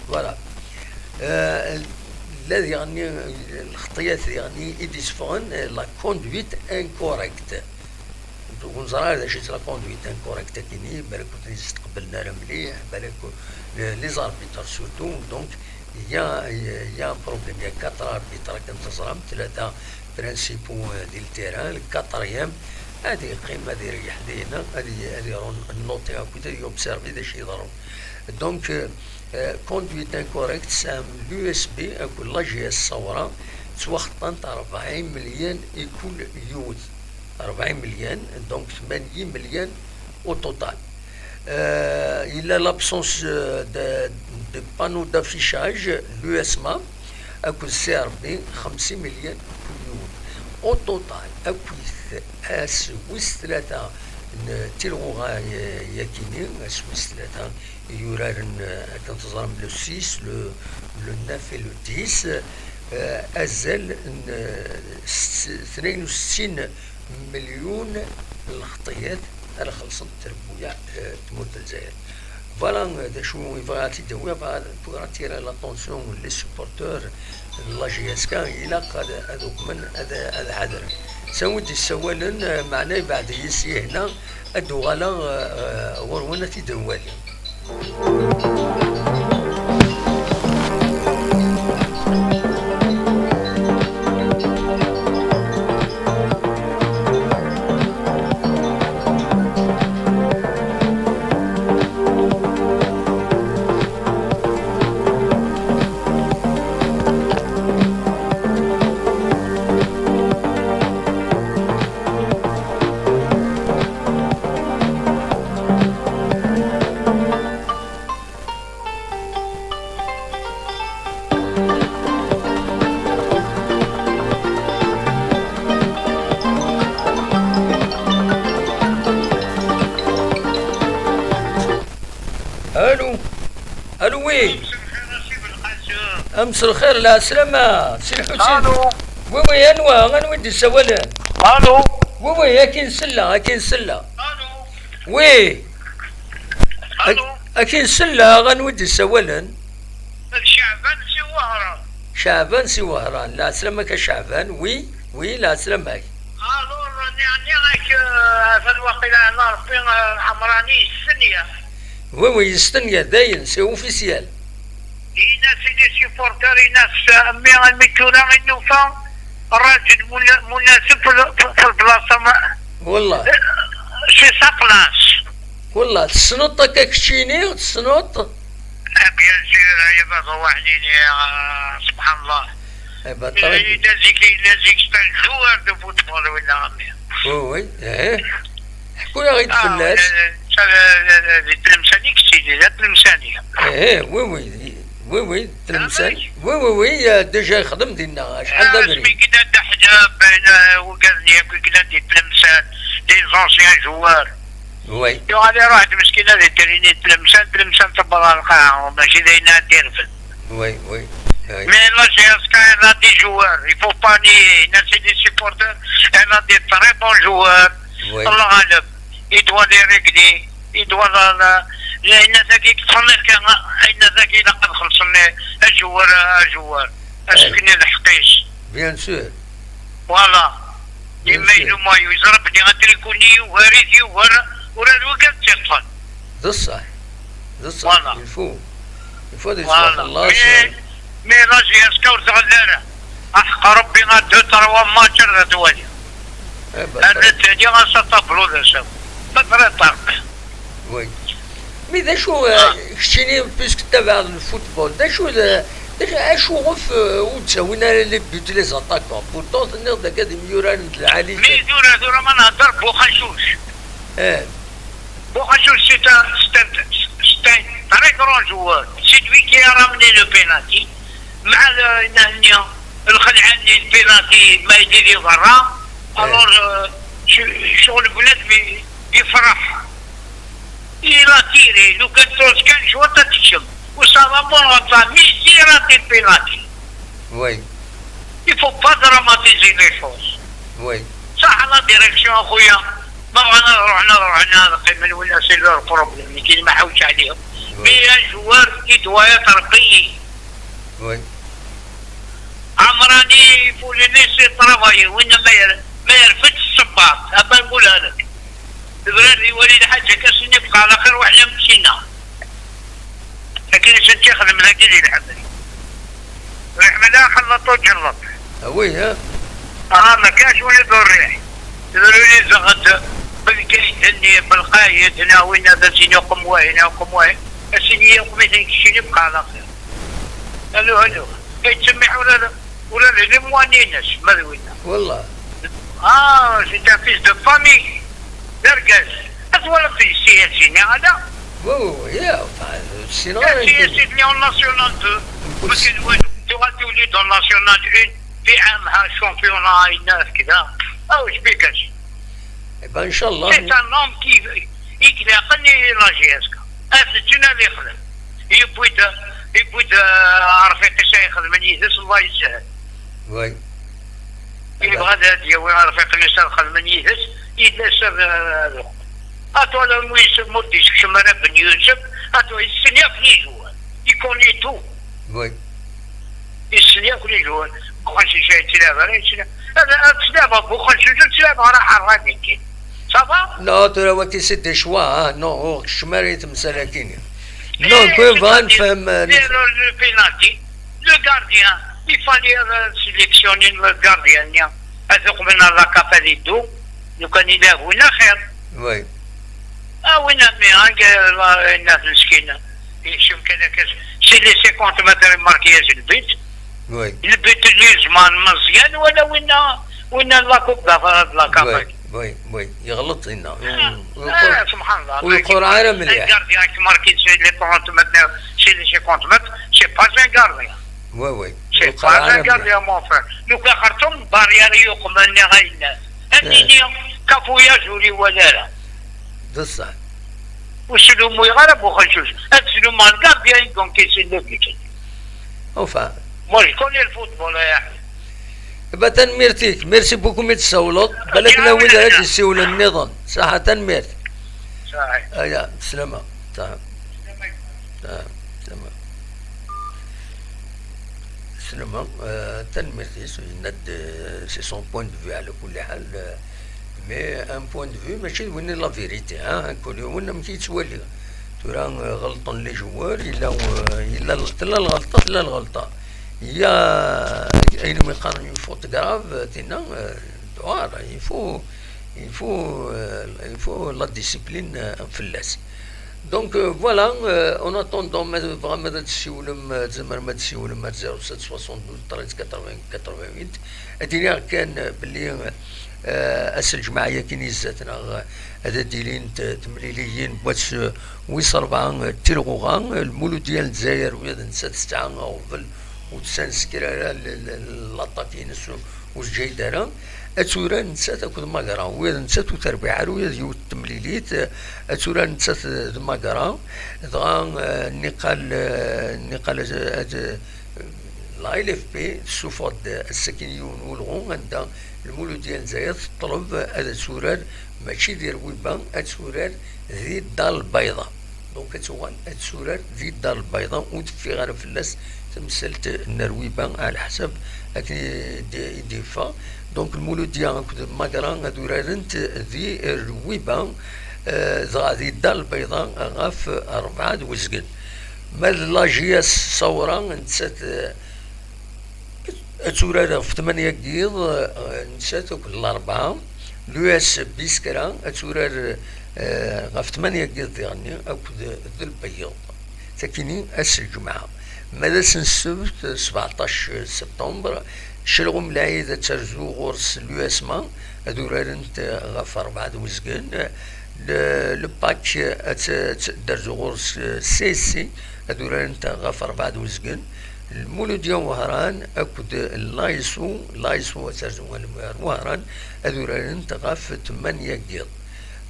Voilà. Euh, la diɣen, lxeṭṭiyat diɣen i d-iseffɣen, euh, la conduite incorrecte. Ur neẓra ara d acu-tt la conduite incorrecte akini, balak ur ten-yesteqbalen ara mliḥ, balak ur-, les, les arbitres surtout, donc il y a, il y a un problème, il y a quatre arbitres akken teẓram, tlata principaux, euh, di le terrain, le quatrième ad yeqqim, ad ireyyeḥ dinna, ad y-, ad iruḥ noter akkit, ad yobservi d acu yeḍran. Donc, euh, euh, conduite incorrecte, tesɛam l'U S B akked la J S Sawra, ttwaxeṭṭant rebɛin melyan i kul yiwet. Rebɛin melyan, donc tmanya melyan au total. Euh, il a l'absence, euh, de, de panneau d'affichage, l'U S M A, akked C R B, xemsin melyan kul yiwen. Au total, akkit ass wis tlata n tilɣuɣa, euh, yakini, ass wis tlata yuraren, euh, akken teẓram, le six, le, le neuf et le dix, euh, azal n, euh, s-, tnayen u settin melyun n lxeṭṭiyat ara xellṣent trebbuyaɛ, euh, tmurt n Lezzayer. Voilà, euh, d acu i bɣiɣ ad t-id-awiɣ, bɣiɣ ad, pour attirer l'attention les supporters n la J S K, ilaq ad, ad ukmen, ad, ad ḥadren. Sani wi d-yessawalen, euh, meɛna yebɛed-iyi sya hna, ad d-uɣaleɣ, euh, euh, ɣur-wen ad t-id-nwali. Allô. Allô, oui. مساء الخير، العسلامة، سي الحسين. Allô. Oui, oui, anwa, anwa i d-yessawalen? Allô. Oui, oui, akin sella, akin sella. Allô. Oui. Allô. Akin sella, anwa i d-yessawalen? Caɛban si Wehran. Caɛban si Wehran, lɛeslama-k a Caɛban, oui, oui, lɛeslama-k. Alors, nniɣ-ak, euh, atan waqila ɛla Rebbi, euh, Ɛemrani yestenya. Oui, oui, yestenya, dayen, c'est officiel. Ini-as i les supporters, ini-as, euh, mi, mi tura i nufa rrajel muna-, munaseb fi l-, fi, fi lblaṣa ma-, Wallah. C'est sa place. Wallah, tessneḍ akka keččini, tessneḍ? Ah, bien sûr, ay baba waḥnini, ah, subḥan Allah. Eh ben, très bien. Il a dit qu'il a dit que c'est un joueur de football, oui, non, mais Oui, oui, eh. Ḥku-yaɣ-id Ah, fell-as. La, la, la, la, di Tlemsan i yettili, d Atlemsani. Eh, oui, oui, oui, oui, Tlemsan. Ah, oui. Oui, oui, oui, euh, déjà yexdem dinna, acḥal d abrid. Asmi yella d aḥdab, bayen, euh, wigad-nni akk yellan di Tlemsan, des anciens joueurs. Oui. Yuɣal iruḥ-d meskin ad itrini Tlemsan, Tlemsan tewweḍ ɣer lqaɛa, mačči d ayen ara d-irfed. Oui, oui, oui. Mais la J S K, elle a des joueurs. Il faut pas nier. Nna-as i les supporters, elle a des très bons joueurs. Oui. Allah ɣaleb. il doit les régler, il doit la, la, la, ayen-a-tagi ṭṭfen akka, ayen-a-tagi ilaq ad xellṣen ajewwar, ajewwar, asefken lḥeqq-is. Bien sûr. Voilà. Bien sûr. Yemma yelu mayu, yeẓra belli atrikuni yugar-it, yugar ula d wigad tt-iṭṭfen. D ṣṣeḥ. D ṣṣeḥ. Voilà. Il faut, il faut ad yettwaxelleṣ. Mais, mais la J S K ur tɣelli ara. Aḥeqq Rebbi, a deux, trois match ara twali. Eh ben, ad nettali ɣas atablu d asaw. Ma trid terbeḥ. Oui. Mais d acu, euh, keččini, puisque tabaɛeḍ le football, d acu d, d acu, acu ɣef, euh, ur ttawin ara les buts les attaquants? Pourtant, tenniḍ-d akka d imyuraren d lɛali. Mais tura, tura ma nehder Buxacuc. Eh. Buxacuc, c'est un, c'est un, c'est un très grand joueur. C'est lui qui a ramené le penalty. مع ال-، النهنية، الخلعة اللي البينالتي ما يدير برا. Alors, euh, شو-، شغل بنادم ي-، يفرح. Il a tiré, لو كان تروس كان شوطة تكشم. وصافا بون غلطة، ميسي راتي البينالتي. Oui. Il faut pas dramatiser les choses. Oui. صح، la direction اخويا، ما بغينا نروح، نروح هنا نقيم ولا c'est leur problème، كاين ما حوش عليهم. Oui. Mais un joueur il doit être payé. Oui. عمراني il faut le laisser travailler، وين ما ير-، ما يرفدش الصباط، أبا نقولها لك. البلاد يولي لحاجة كاسين يبقى على خير وإحنا مشينا. لكن إذا تخدم لكن يلعب. رحمة لا خلط وجلط. Ah oui, hein. آه، ما كاش ولا يدور ريح. يدور لي زغد بالكيت هني، بالقايد هنا، وين هذا سين يقوم وين، يقوم وين. السين يقوم يدين كشين يبقى على خير. هلو، هلو. يتسمح ولا لا؟ ولا لا، لي موانينس، ما ذوينا. والله. آه، c'est un fils de famille. دركاز. أتولد في السياسيين هذا؟ Oui, oui, oui, yeah, enfin, sinon, كان سياسي في en national deux. ما كان والو. تولد en national un. في عامها championnat هنا كذا. أو شبيكاش؟ Eh ben, إن شاء الله. C'est un homme qui يتلاقى la J S K. أسجن اللي يخدم. يبويد، يبويد، آه، رفيقي سا يخدم يدس، الله يسهل. Oui. يبغى هذا يوي رفيق نسا يخدم يدس، يدس، آه، أتو لو مويس موديس كشمرة بن يوسف، أتو يسني في les joueurs. Il connaît tout. Oui. يسني في les joueurs. بوخنشوش يتلعب، راه يتلعب. هذا، هذا تلعب، بوخنشوش تلعب، راه حراني كي. Ça va؟ Non, tura waki c'est des choix, hein. Non, ur keččem ara i temsal-agi-nni. Non, كون بغا نفهم، آه، le penalty. Le gardien, il fallait, euh, sélectionner le gardien. هذوك من la CAF هذه يدو، لو كان يلعب وين خير. Oui. آه، وين مي، ها، قال، آه، الناس مسكينة. يشوف كذا كاش. C'est les cinquante mètres يماركي يا البيت. Oui. البيت اللي زمان مزيان ولا وين، وين la coupe de la CAF. Oui, oui, oui. يغلط هنا. آه، ويقول-، آه، سبحان الله. ويقول راه مليح. Un gardien qui marque sur les trente mètres, sur les cinquante mètres, c'est pas un gardien. Oui, oui. C'est pas un gardien, mon frère. لو كان خرطوم بارير يقوم لنا غير الناس. أنني كافو يا جولي ولا لا. بصح. وسلومو يغرب وخشوش. أتسلوم مع الكارديان، donc c'est le but. Enfin. Moi, je connais le football, يا أخي. Iba tanemmirt-ik. Merci beaucoup mi d-tessawleḍ. Balak llan wid ara d-yessiwlen nniḍen. Saḥa, tanemmirt. Saḥa. Aya, bslama. Saḥa. Saḥa. Bslama. Bslama. Euh, tanemmirt-is. Yenna-d, euh, c'est son point de vue, ɛla kulli ḥal, euh, mais un point de vue, mačči d win i la vérité, hein. Kul yiwen amek i yettwali. Tura, euh, ɣelṭen les joueurs, yella, euh, yella, tella lɣelṭa, tella lɣelṭa. Il y a ayen umi qqaren une faute grave, euh, tinna, euh, dewɛer, il faut, il faut, euh, il faut la discipline, euh, fell-as. Donc, euh, voilà, euh, en attendant, ma tebɣam ad d-tessiwlem, euh, tzemrem ad d-tessiwlem ar zéro sept soixante-douze treize quatre-vingts quatre-vingt-huit. Ad d-iniɣ kan, euh, belli, euh, ass n lǧemɛa-yagi n izzat, neɣ, euh, ad d-ilint, euh, temliliyin n wass, euh, wis ṛebɛa, euh, d tilɣuɣa, euh, Lmuludya n Lezzayer, ula d nettat tesɛa aɣbel ur tessansker ara l-, l-, l-, l'attaque-ines u-, ur teǧǧa-yi-d ara. Ad turar nettat akked Magra, ula d nettat ur terbiḥ ara ula d yiwet n temlilit, eh, ad turar nettat d Magra, dɣa, eh, nniqal, eh, nniqal ad, ad, La L F P tessufeɣ-d ass-agi yiwen n ulɣu anda Lmuludya n Lezzayer teṭleb ad turar mačči di Rwiba, ad turar di Dda Lbayḍa. Donc ad tuɣal ad turar di Dda Lbayḍa, ur teffiɣ ara fell-as temsalt n Rwiba, ɛla ḥsab akken i d-, i d-yeffeɣ. Donc Lmuludya akked Magra ad urarent di Rwiba, eh, dɣa di Dda Lbayḍa ɣef rebɛa d uzgen. Ma d la J S Sawra, nettat, eh, ad turar ɣef tmanya n yiḍ, eh, nettat akked Larebɛa. L'U S Biskra ad turar, eh, ɣef tmanya n yiḍ diɣenni akked d Lbeyyeḍ. Takini ass n lǧemɛa. Ma d ass n ssebt, sbeɛṭac septembre, Celɣum Lɛid ad terzu ɣur-s l'U S M A, ad urarent ɣef rebɛa d uzgen. Le, le Pac ad t-, ad t-, ad terzu ɣur-s C S C, ad urarent ɣef rebɛa d uzgen. Lmuludya n Wehran akked l'A S O, l'A S O ad terzu ar Wehran, ad urarent ɣef tmanya n yiḍ.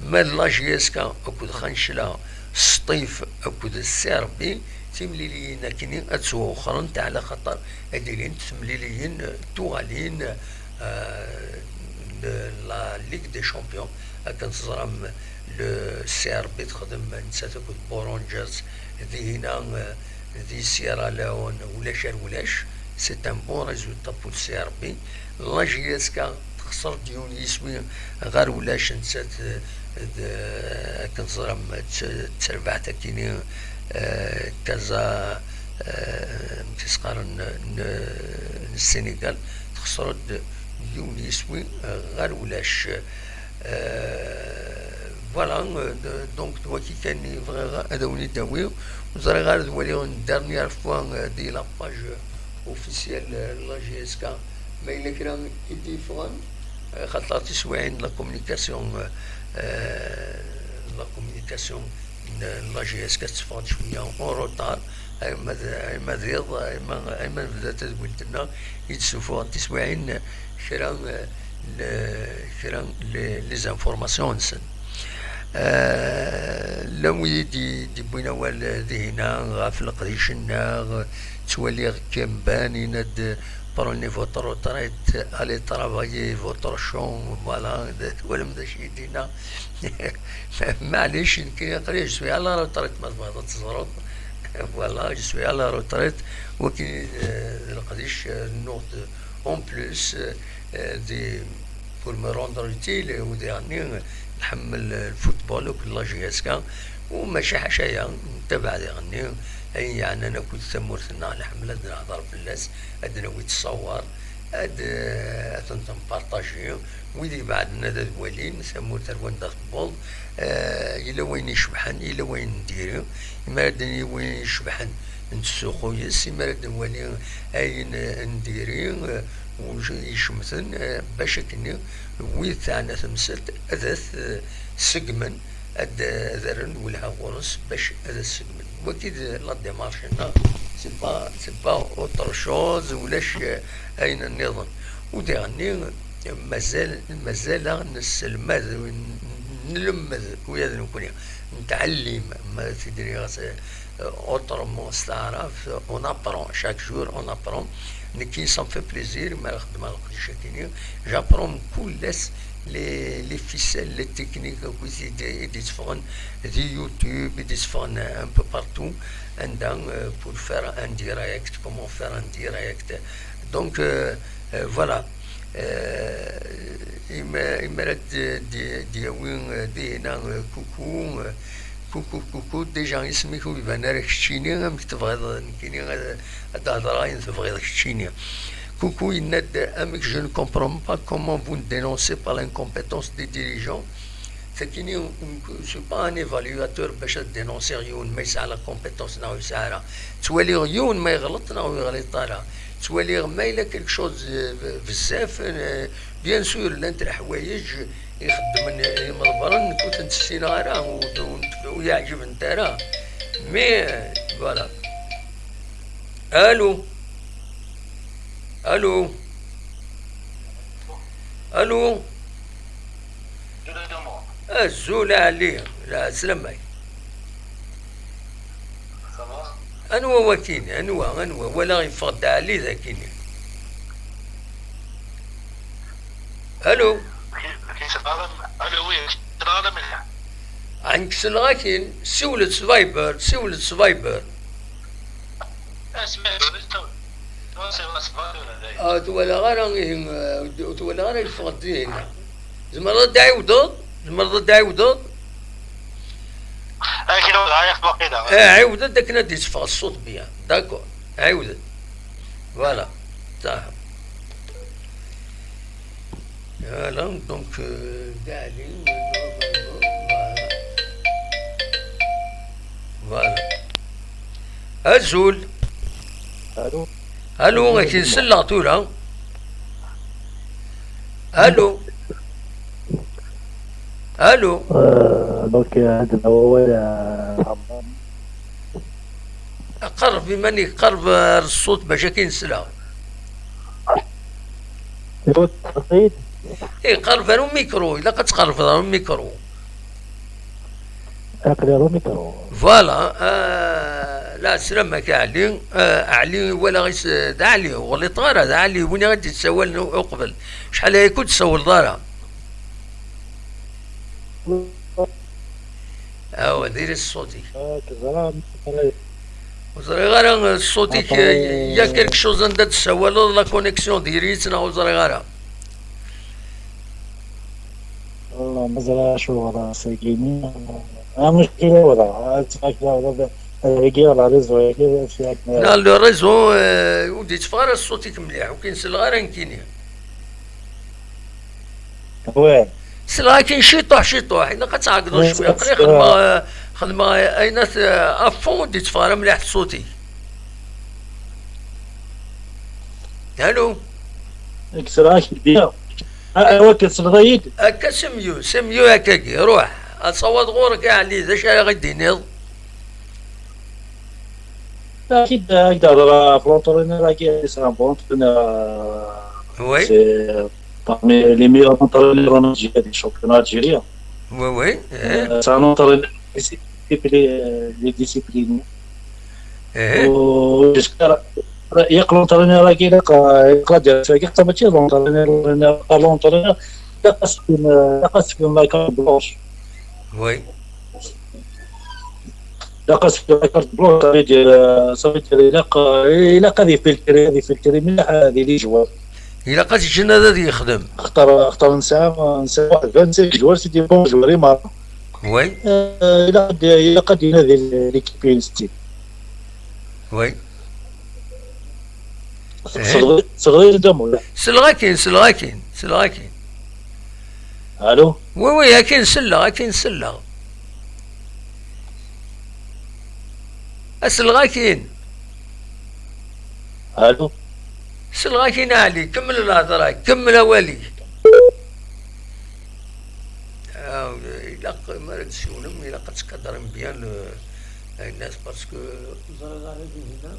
Ma d la J S K akked Xancla Sṭif akked C R B, timliliyin akkenni ad ttwawexxrent, ɛla xaṭer ad ilint temliliyin tuɣalin, eh, n la Ligue des Champions. Akken teẓram, le C R B texdem nettat akked Bourg Rangers, dihina, eh, di Sierra Leone ulac ar ulac. C'est un bon résultat pour C R B. La J S K texṣer-d yiwen yiswi ɣer ulac, nettat d, akken teẓram, d, d terbaɛt akini, eh, Casa, eh, amek i s-qqaren, n, n Sénégal, texṣer-d yiwen yiswi ɣer ulac. Eh, voilà, eh, d-, donc d waki kan i bɣiɣ ad awen-id-awiɣ. Ur ẓriɣ ara ad waliɣ une dernière fois, eh, di la page officielle, eh, n la J S K, ma yella kra i d-yeffɣen, eh, xaṭer tiswiɛin la communication, eh, la communication n la J S K teffeɣ-d cwiya en retard, ayma d, ayma d iḍ, ayma, ayma nebda tadwilt-nneɣ i d-ssufuɣen tiswiɛin kra, eh, n, kra n les, les informations-nsen. Eh, llan wid i d-, d-yewwin awal, eh, dihina ɣef leqdic-nneɣ, ttwaliɣ Kemban yenna-d: "Prenez votre retraite, allez travailler votre champ", voilà, d-, twalam d acu i d-yenna? Maɛlic, nekkini aql-i je suis à la retraite, ma tebɣiḍ ad teẓreḍ. Voilà, je suis à la retraite. Wagi, eh, d leqdic, eh, rennuɣ-d en plus, eh, eh, di, pour me rendre utile, u diɣenni nḥemmel lfutbol akked la J S K, u maca ḥaca-ya, ntabaɛ diɣenni ayen yeɛnan akked tamurt-nneɣ, nḥemmel ad nehder fell-as, ad d-nawi ttṣawar, ad, eh, ad tent-npartaji. Wid ibeɛden ad, ad walin tamurt ar wanda tewweḍ. Eh, yella wayen icebḥen, yella wayen n diri. Imi ara d-nini wayen icebḥen, nettzuxxu yes, imi ara d-nwali ayen n diri, eh, icemten, eh, bac akken wid teɛna temsalt ad at-, eh, seggmen, ad, ad rren welha ɣur-s bac ad at-seggmen. Wagi d la démarche-nneɣ, c'est pas, c'est pas autre chose, ulac, eh, ayen nniḍen. U diɣenni, mazal, mazal-aɣ nesselmad, n-, nlemmed, ula d nekkni, netɛellim, ma tidriɣ, eh, autrement, s taɛrabt, on apprend, chaque jour on apprend. Nekki, ça me fait plaisir, mi ara xeddmeɣ leqdic-agi-nni, j'apprends kul ass les, les ficelles, les techniques, akkit i d-, i d-itteffɣen di YouTube, i d-itteffɣen un peu partout, anda, euh, pour faire un direct, comment faire un direct. Donc, euh, euh, voilà. Euh, imi, imi ara d-, d-, d-yawi, euh, dihina, euh, coucou, euh, coucou, coucou, déjà isem-ik ur iban ara keččini, amek tebɣiḍ nekkini ad, ad d-hedreɣ ayen tebɣiḍ keččini. Coucou yenna-d: "Amek, je ne comprends pas comment vous me dénoncez par l'incompétence des dirigeants." Sakini, c'est pas un évaluateur bac ad dénoncer yiwen ma yesɛa la compétence neɣ ur yesɛi ara. Ttwaliɣ yiwen ma yeɣleḍ neɣ ur yeɣliḍ ara. Ttwaliɣ ma yella quelque chose, euh, bezzaf, euh, bien sûr, llant leḥwayeǧ i xeddmen imeḍbren, nekk ur tent-ssineɣ ara, ur, ur, ur yi-ɛǧibent ara. Mais, euh, voilà. Allô? Allô? Allô? Azul a Ɛli, la, slamay. Ça va? Anwa wakin? Anwa? Anwa? Walaɣ yeffeɣ-d Ɛli d akini. Alo? Alo, wi, Ɛni kkseɣ akin? Siwlet s Viber, siwlet s Viber. Ah, s Viber, s Viber, s Viber, dayen. Ah, ur twalaɣ ara, ihi, ah, ur twalaɣ ara yeffeɣ-d dihin. Tzemreḍ ad d-ɛiwdeḍ? Tzemreḍ ad d-ɛiwdeḍ? Akin ur dɛiɣ waqila. Eh, ɛiwed-d akken ad d-itteffeɣ ṣṣut bien. D'accord. Ɛiwed-d. Voilà. Saha. Voilà, donc, euh, Dali, voilà. Voilà. Azul. Allô. Allô, akin selleɣ tura. Allô. Allô. Euh, donc, euh, عندنا هو، آه، قرب إيمانك، قرب، آه، الصوت باش كي نسلع. الصوت بعيد؟ إيه، قرب على الميكرو، إلا قد تقرب على الميكرو. أقلي على الميكرو. Voilà، آه، لا، سلامك يا علي. آه، علي ولا غيس-، ده علي، ولا طارة، ده علي، وين غادي تسوال نو-، قبل؟ شحال هي كنت تسول دارا؟ Awa, diri ṣṣut-ik. Ah, teẓra, ur ẓriɣ ara, ṣṣut-ik, il y a quelque chose anda d-tessawaleḍ, la connexion diri-tt neɣ ur ẓriɣ ara. والله ما ẓriɣ acuɣer ass-agi-nni. Ah, مشكلة ولا. Ah, ttfakla ولا. Ad heggiɣ la réseau-agi. Non, le réseau, euh, ur d-yetteffeɣ ara ṣṣut-ik mliḥ, ur k-in-selleɣ ara nekkini. Selleɣ akin ciṭuḥ ciṭuḥ, ilaq ad tɛeggdeḍ cwiya. Aql-i xedmeɣ, xedmeɣ ayen at, à fond, ur d-yetteffeɣ ara mliḥ ṣṣut-ik. Allô. Selleɣ-ak-d bien. Ah, awa, tesleḍ-iyi-d? Akka c'est mieux, c'est mieux akkagi. Ruḥ, ad taweḍ ɣur-k a Ɛli, d acu ara ɣ-d-tiniḍ? Akid, akid, هضر في l'entraîneur, akid, c'est un bon entraîneur. Oui. C'est parmi les meilleurs entraîneurs en Algérie, du championnat algérien. Oui, oui. Euh, c'est un entraîneur discipliné, euh, il est discipliné. Eh. Jusqu'à, ياك l'entraîneur, akid, ياك، ياك la direction, ياك ماشي l'entraîneur, l'entraîneur, l'entraîneur, ياك خاص يكون، ياك خاص يكون la carte blanche. Oui. لا، خاصك لا كارت بلون، صافي دير، صافي دير، إلا ق-، إلا قاد يفلتري، غادي يفلتري مليح هذه لي جوار. إلا قاد يجينا هذا يخدم. اختار، اختار نسعى، نسعى واحد خمسين جوار، سي دي بون جوار، إما. وي. آه، إلا قاد، إلا قاد ينادي ليكيب ينستي. وي. Selɣ-, selɣ-iyi-d a Mula. Selɣ akin, selɣ akin, selɣ akin. Allô? Oui, oui, akin selleɣ, akin selleɣ. A selɣ akin. Allô? Selɣ akin a Ɛli, kemmel lhedra, kemmel awal-ik. Ah, ilaq, mi ara d-ssiwlem, ilaq ad tkadrem bien le, ayen-as, parce que ur ẓriɣ ara dihin-a.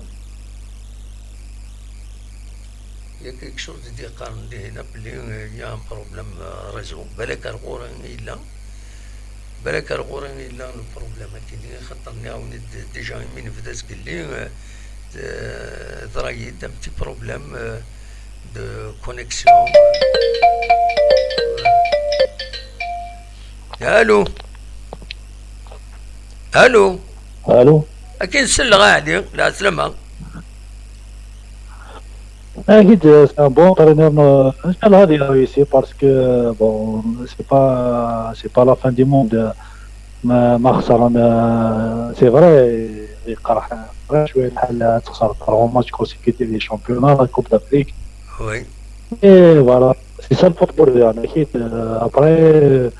Il y a quelque chose i d-yeqqaren dihin-a belli, euh, il y a un problème, euh, réseau. Balak ar ɣur-i i yella. Balak ar ɣur-i i yella le problème akini, xaṭer nniɣ-awen-id déjà imi nebda zgelli, euh, euh, ḍra-yi-d un petit problème, euh, de connexion. Allô? Allô? Allô? Akin selleɣ a Ɛli, lɛeslama. Akid, c'est un bon entraîneur, non, inchallah غادي يريسي parce que, bon, c'est pas, c'est pas la fin du monde. ما، ما خسر، ما، c'est vrai، يقرح، يقرح شوية الحال تخسر trois matchs consécutifs في championnat, la Coupe d'Afrique. Oui. Et voilà, c'est ça le football, يعني، أكيد. Après,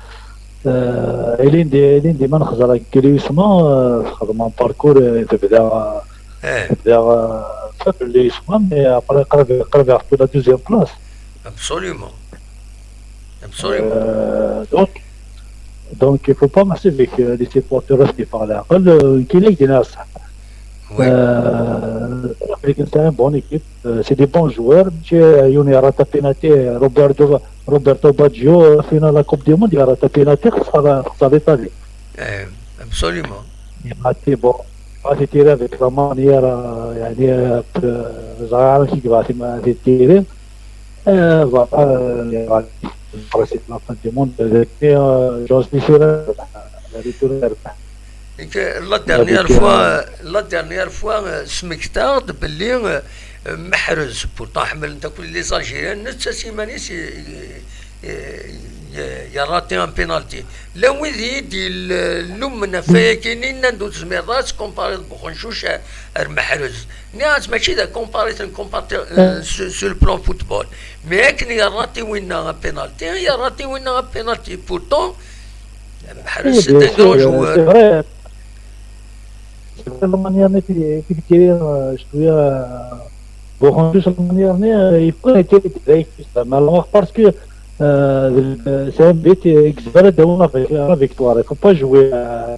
euh, إلين دي، إلين ديما نخزر كريسما، آه، خدمة باركور، آه، تبدا، آه، تبدا، آه، فابل لي يسمى، mais après قرب، قرب ياخذ la deuxième place. Absolument. Absolument. Euh, donc, donc, il faut pas masser avec, euh, les supporters qui parlent. Euh, كي ليك دينا صح. Oui. Euh, c'est une bonne équipe. Euh, c'est des bons joueurs. ماشي يوني راه تابيناتي، روبرتو، روبرتو باجيو، فينا la Coupe du Monde، راه تابيناتي خسر، خسر l'Italie. Eh, absolument. Il a été bon. Ati tira avec la manière, euh, يعني, euh, ب-، زعما كي قبعتي ما ati tiri. Euh, voilà, euh, c'est la fin du monde. Euh, j'en suis sûr, euh, la retour. La dernière fois, la dernière fois, euh, smektaɣ-d belli, euh, Meḥrez, pourtant ḥemmlen-t akk les Algériens, netta s yiman-is i, i, i, yerrati un penalty. Llan wid i d-ilummen ɣef wayagi-nni, nnan-d ur tezmireḍ ara ad tkumpariḍ Buxencuc ar, ar Meḥrez. Nniɣ-as mačči d akompari, tenkumpari, euh, sur, sur le plan football. Mais akken yerrati winna un penalty, yerrati winna un penalty. Pourtant, Meḥrez, c'est un grand joueur. C'est vrai. C'est vrai, la manière ني في في كثير شويه بوخون جوج la manière ني يكون يتيري ديريكت زعما parce que c'est un but يكسب داون la victoire, il faut pas jouer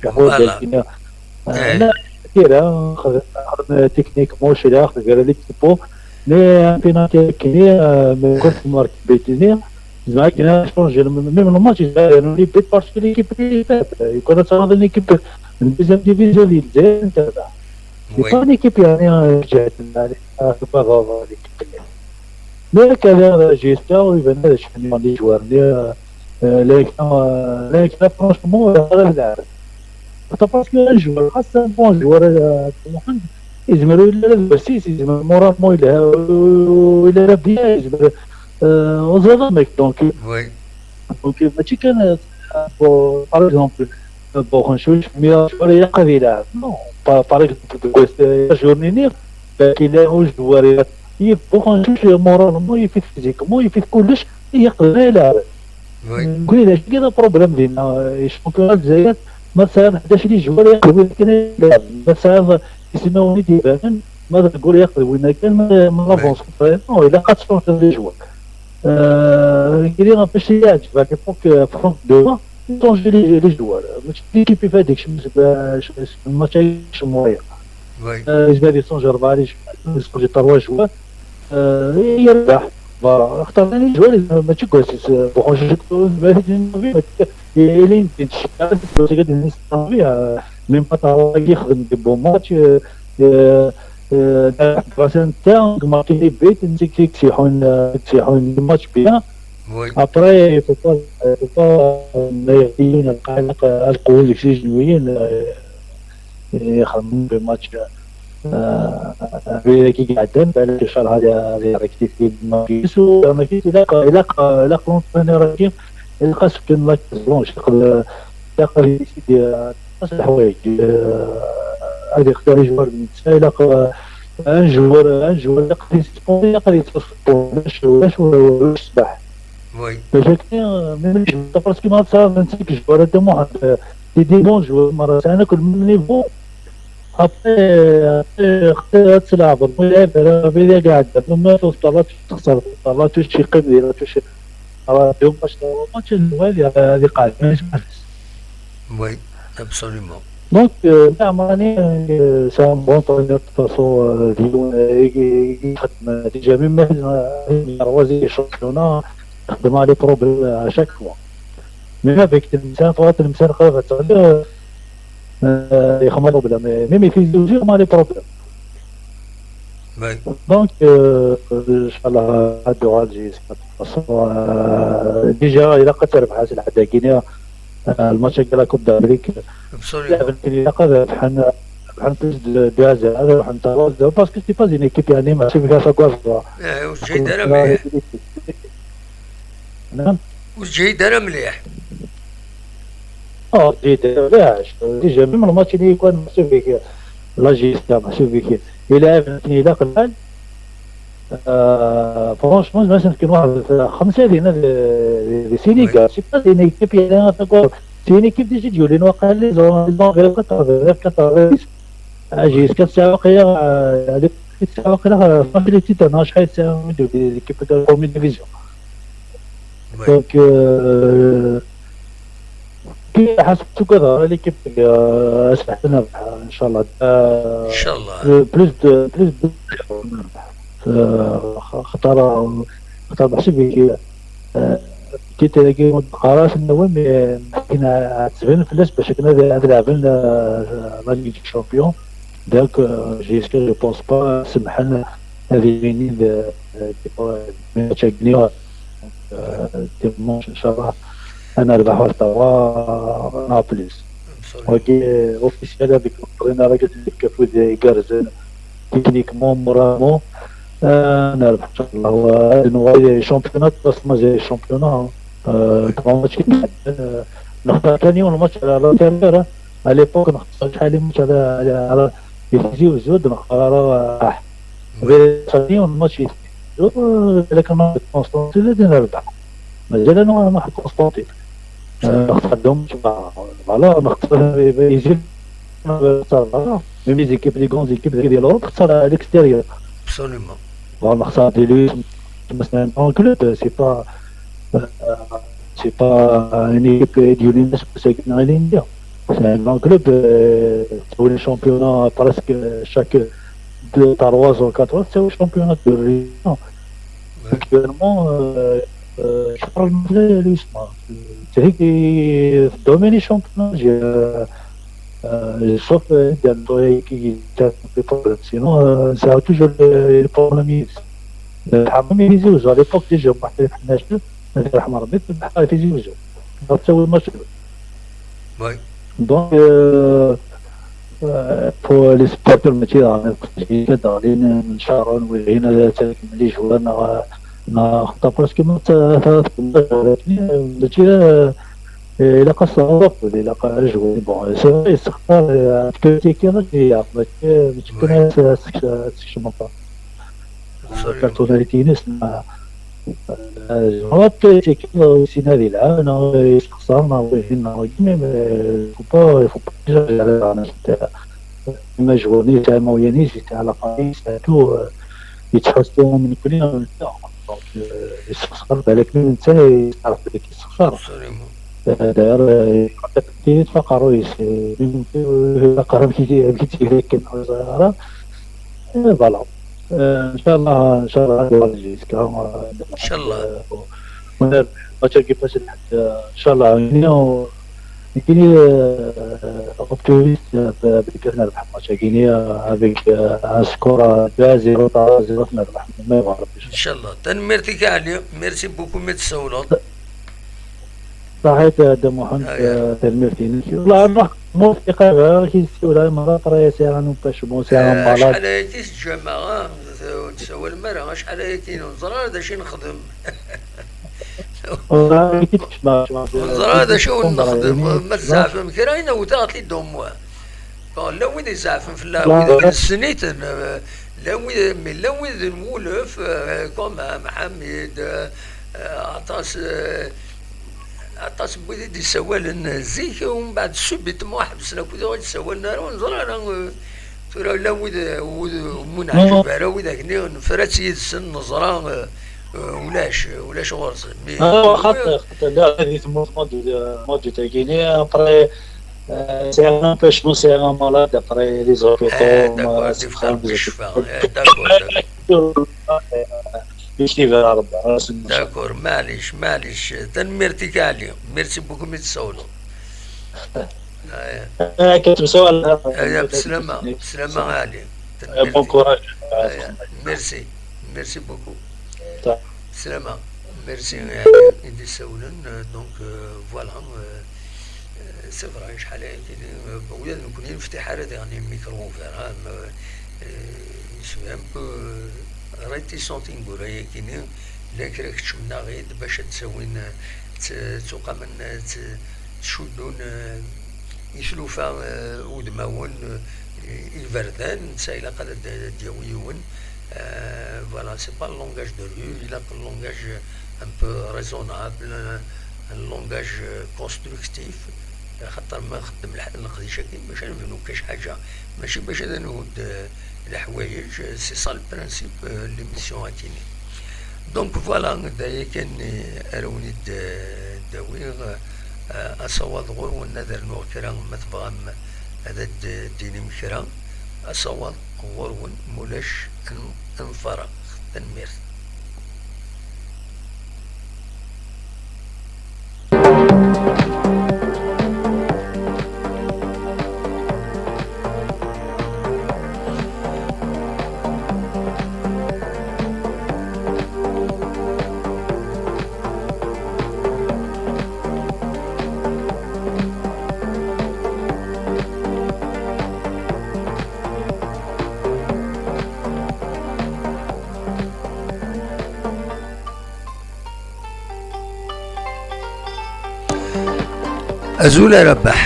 كحول. Voilà. لا كثير خدم تكنيك موش لا خدم لي تيبو. Mais un penalty كني ما كنت مارك بيتني زعما كنا شونجي même le match زعما les buts parce que l'équipe est faible. يكون تاخذ l'équipe en deuxième division ديال الجزائر انت. C'est pas une équipe يعني جات يعني. Mais كذا جيستا ويبان هذا شحال من les joueurs اللي لكن لكن franchement غير لاعب. Parce que un joueur خاص un bon joueur يزمر ولا لا بسيس يزمر moralement ولا ولا لا bien يزمر وزاد ميك donc. Oui. Donc ماشي كان par exemple بوخنشوش مية joueur يقدر يلعب non. Par exemple جورنيني كي لا joueur بوخنشوش moralement يفيد physiquement يفيد كلش يقدر يلعب. نقول لك كاين problème ديالنا الشامبيون الجزائر ما تساعد حداش les joueurs يقدر يلعب ما تساعد يسموني ديبان ما تقول يقدر وين كان ما لافونس non il a quatre cents les joueurs. آه، كي دير باش يعجبك فوق فرونت دو تونجي les joueurs ماشي ليكيب في هذيك الماتش موايا. يجب هذه تونجي اربعه les joueurs تونجي trois joueurs. آه، يربح. اختار les joueurs ماشي كويس بوخون شي اللي يمكن تشكل ميم با تاع يخدم des bons matchs. Grâce à un temps ماركي les buts نسيك تيحون تيحون les matchs bien. Oui. Après, il faut pas, il faut pas ما يعطينا القلق القوة ديك سي جنويين يخدموا في ماتش. هذا كي قاعدين بالك الشهر هذا هذا ريكتيفي ما كيس وما كيس لا لا لا كونترينور كي القاس كان ما كيزلونش يقدر يقدر يديسيدي الحوايج. هذه يختار les joueurs من النساء لا un joueur un joueur يقدر يسبوري يقدر يتصور باش باش السباح. Oui. باش هكا ميم les joueurs parce que ما تصاب نسيك joueurs هذا محمد c'est des bons joueurs مرات انا كل من niveau. Après après اختي تلعب المهم بيدي قاعد ما تخسر تخسر شي قيم ديال شي راه دوم باش ماتش هذه هذه قاعده ما يجمعش. Oui, absolument. Donc نعم راني c'est un bon entraîneur de toute façon. اليوم يخدم déjà même روازي championnat يخدم على les problèmes à chaque fois. Même avec تلمسان فوا تلمسان قريبة تغلي يخمر problème même يفيزيولوجي يخمر les problèmes. Oui. Donc ان شاء الله هادو غادي déjà الا قد تربح هاد العدا كينيا الماتش ديال la Coupe d'Afrique. Absolument. الا قد بحال بحال plus de deux à zéro هذا راح نتعرض parce que c'est pas une équipe يعني ماشي فيها شكوى. وتجي دايره مليح. نعم. وتجي دايره مليح. اه دي دي علاش déjà même الماتش اللي يكون محسوب بك la gestion محسوب بك يلعب اثنين لا قبل. آه franchement مثلا كاين واحد خمسه دينا دي سينيغال c'est pas une équipe يعني c'est une équipe déjà ديال واقع les ont غير quatre-vingts quatre-vingts اجي كتساوق هي هذيك كتساوق هي فاميلي تيتان شحال تساوي l'équipe de la première division. Donc كي حسبتو كذا l'équipe تاعنا ان شاء الله. ان شاء الله. Plus de plus de خطر خطر محسوب كي كي تلاقي قرارات النووي mais كنا تبان فلاش باش كنا هذا لعبنا la Ligue des Champions. Donc, euh, j'espère, je pense pas, semḥen ad yini d, euh, d, euh, match-agi, euh, dimanche, inchallah, ad nerbeḥ war trois, neɣ plus. Wagi, euh, officiel avec l'entraîneur, avec le afud igerrzen, techniquement, moralement, euh, ad nerbeḥ, inchallah. Wa, ad nuɣal championnat, parce que mazal championnat, hein. Euh, grand match, euh, nextar kan yiwen match على l'intérieur, hein. À l'époque, nextar شحال match على, على, على Tizi Ouzou, nextar على, آه، mais شحال yiwen match Tizi Ouzou, euh, لكن Constantine, ad nerbeḥ. مازال أنا ما حط Constantine. آه، نخسر دوم، voilà، نخسر يزيد، نخسر، voilà. Même les équipes, les grandes équipes de l'Europe, نخسر à l'extérieur. Absolument. Bon, نخسر دي لويس، c'est un grand club, c'est pas, euh, c'est pas une équipe de l'Union, c'est l'India. C'est un grand club, euh, tous les championnats, presque chaque deux, trois ans, quatre ans, c'est le championnat de région. Actuellement, euh, euh, كثر المغرب اللي يسمع. C'est vrai que في le domaine championnat, j'ai, euh, euh, sauf, euh, dans le qui, qui a des problèmes. Sinon, euh, ça a toujours le, le problème. Le problème, il est à l'époque, déjà, on partait de Tizi Ouzou, on partait de Tizi Ouzou. Donc, c'est le match. Oui. Donc, euh, euh, pour les supporters, ماشي داغ نشارون وين تاكم لي جوار نا نا خطا parce que ما تا تا ماشي إلا قص الوقت ولا إلا قا جوار. Bon, c'est vrai, c'est ça, euh, كريتيكي راك يعرف ماشي ماشي كنا تكشم. Personnalité نسمع. J'aurais pu critiquer aussi هذه العام، أنا يخسر، ما هو هنا، mais faut pas, faut pas exagérer. ما جوانيش، ما ويانيش، على قريب، c'est tout. يتحسوا من كل يوم. Donc, يسخسر، بالك من انت يعرف بلي يسخسر. داير يتفقروا يسخسر. فقروا كي كي تيهلك كي صغيره. Voilà. ان شاء الله، ان شاء الله غادي نجي كاع. ان شاء الله. ونربح الماتش كيفاش نحب، ان شاء الله. يعني، كاين optimiste بلي نربح الماتش كاين avec un score deux zéro، trois zéro نربح. ما يغرب. ان شاء الله. تنميرتك علي، merci beaucoup من تسولون. صحيت هذا محمد، تنميرتي. والله نروح موفق، غير كي تسولها مرة أخرى يا سي رانو باش مو سي رانو مالاد. شحال هايتي الجماعة، تسول مرة، شحال هايتي نزرع هذا شي نخدم. والله كي تسمع، تسمع. نزرع هذا شي نخدم، ما تزعفم كرا، ينوت لي دوموا. Bon, لا وين يزعفن في الله، وين السنيتن، لا وين، mais لا وين نولف، كوم محمد، عطاس، عطاس بويدي دي سوالن زيك، ومن بعد subitement حبسنا كذا غادي سوالنا راه نزرع راه. ترى لا وين، وين منعجب على وين هكني نفرات يدسن نزرع. ولاش ولاش غرس. اه، خاطر خاطر لا، هذه mouvement de mouvement de تاكيني après. C'est un empêchement, c'est un malade après les hôpitaux. D'accord. D'accord. D'accord, معليش معليش، تنميرتك علي، merci beaucoup من تسولو. كتب سؤال. بسلامة بسلامة علي. Bon courage. Merci. Merci beaucoup. بسلامة. Merci. يعني يدي سولن، donc voilà. C'est vrai، شحال هادي، ولا نكون نفتح على ديغني ميكرو اوفير، ها، c'est un peu réticent نقول، هي كيني لا كراك تشمنا غير باش تسوين، تسوقا من تشدون يسلوفا، ودماون، يبردان، نسا إلا قال ديويون. Voilà, c'est pas un langage de rue, il a un langage un peu raisonnable, un langage constructif. خاطر ما نخدم القديشه كي باش نبنوا كاش حاجه، ماشي باش انا نهد الحوايج. C'est ça le principe, l'émission هاكيني. Donc voilà، دايا كان اروني داوي اصوات غور والنذر نوغ كرا ما تبغى هذا الدين مكرا. اصوات غور مولاش. انفرق. تنميرت. Azul a Rabaḥ.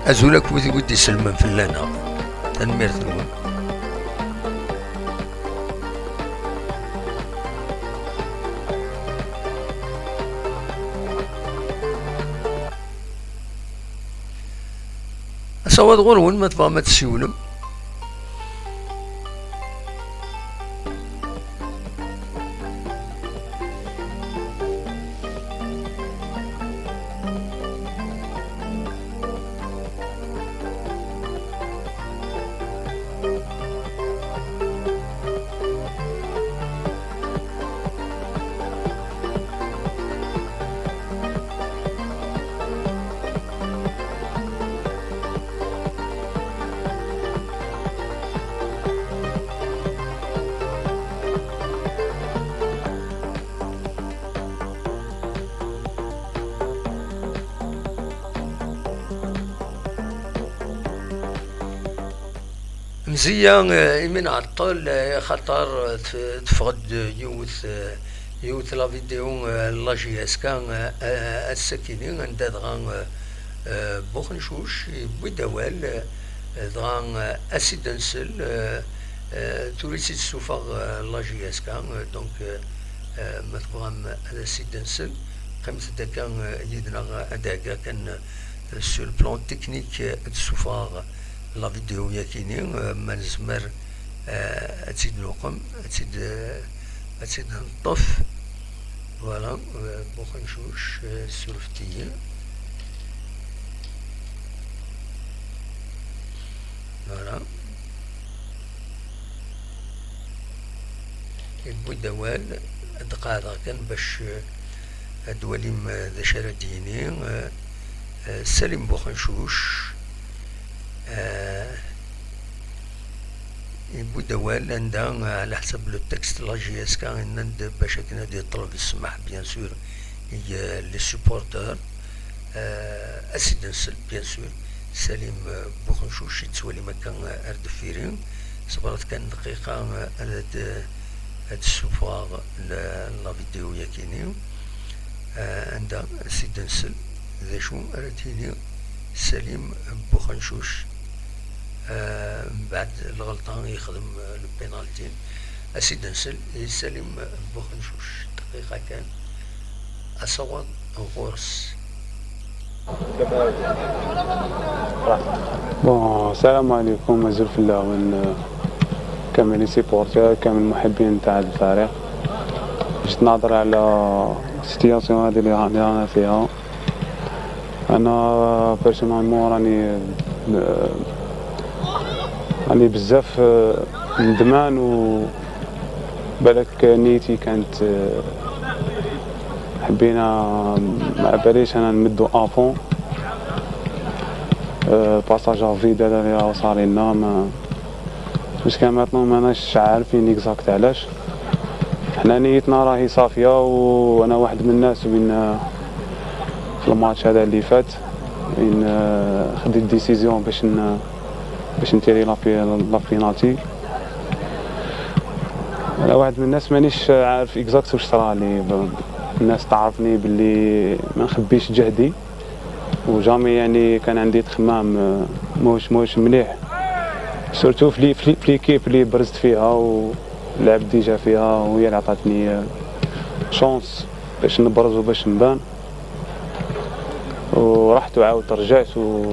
Azul akk wid i d-isellmen fell-aneɣ. Tanemmirt-nwen. Asawaḍ ɣur-wen ma tebɣam ad tessiwlem. Mziya, eh, imi nɛeṭṭel, eh, axaṭer, eh, t-, teffeɣ-d yiwet, eh, yiwet la vidéo, eh, n la J S K, eh, eh, ass-akini, anda dɣa, eh, eh, Buxencuc yewwi-d awal, eh, dɣa, eh, ad s-id-nsel, eh, eh, tura i s-id-tessufeɣ, eh, la J S K, eh, donc, eh, eh, ma tebɣam ad as-id-nsel, qqimet-d akka, eh, yid-neɣ, ad d-ɛeggeɣ kan, eh, sur le plan technique, eh, ad d-ssufɣeɣ la vidéo-yakini, eh, ma nezmer, eh, ad tt-id-nuqem, ad tt-id, eh, ad tt-id-neṭṭef. Voilà, eh, Buxencuc, eh, surfet-iyi. Voilà. Yewwi-d awal, ad d-qeɛdeɣ kan bac, eh, ad d-twalim, eh, d acu ara d-yini, eh, eh, Salim Buxencuc, eh, yewwi-d awal anda, eh, ɛla ḥsab le texte la J S K yenna-d bac akken ad yeṭleb ssmaḥ, bien sûr, i, eh, les supporters. Eh, ad s-id-nsel, bien sûr, Salim, eh, Buxencuc, i tettwalim akka, eh, ar deffir-i. Ṣebret kan dqiqa, eh, ad, ad, ad d-ssufɣeɣ la, la vidéo-yakini. Eh, anda ad s-id-nsel, d acu ara d-yini Salim Buxencuc, eh, mbeɛd lɣelṭa i yexdem, eh, le penalty. Ad s-id-nsel i Salim Buxencuc. Dqiqa kan. Asawaḍ ɣur-s. Bon, السلام عليكم، azul fell-awen, eh, كامل les supporters، كامل المحبين تاع الفريق. باش نهضر على السيتياسيون هذه اللي رانا فيها. انا بيرسونالمون راني، آه، راني بزاف، آه، ندمان، وبالك نيتي كانت، آه، حبينا، ما على باليش انا نمدو افون. آه، باساج ا فيد هذا اللي راهو صار لنا، ما، جوسكا ماتنون ماناش عارفين اكزاكت علاش. حنا نيتنا راهي صافية، وأنا واحد من الناس وين، آه، في الماتش هذا اللي فات، وين، آه، خديت ديسيزيون باش ن-، باش نتيري لابي-، لابينالتي. أنا واحد من الناس مانيش عارف اكزاكت واش صرالي. ب-، الناس تعرفني باللي ما نخبيش جهدي، وجامي يعني كان عندي تخمام، آه، موش، موش مليح، سورتو في لي-، في لي-، في ليكيب اللي برزت فيها ولعبت ديجا فيها، وهي اللي عطاتني، آه، شونس باش نبرز وباش نبان. ورحت وعاودت رجعت، و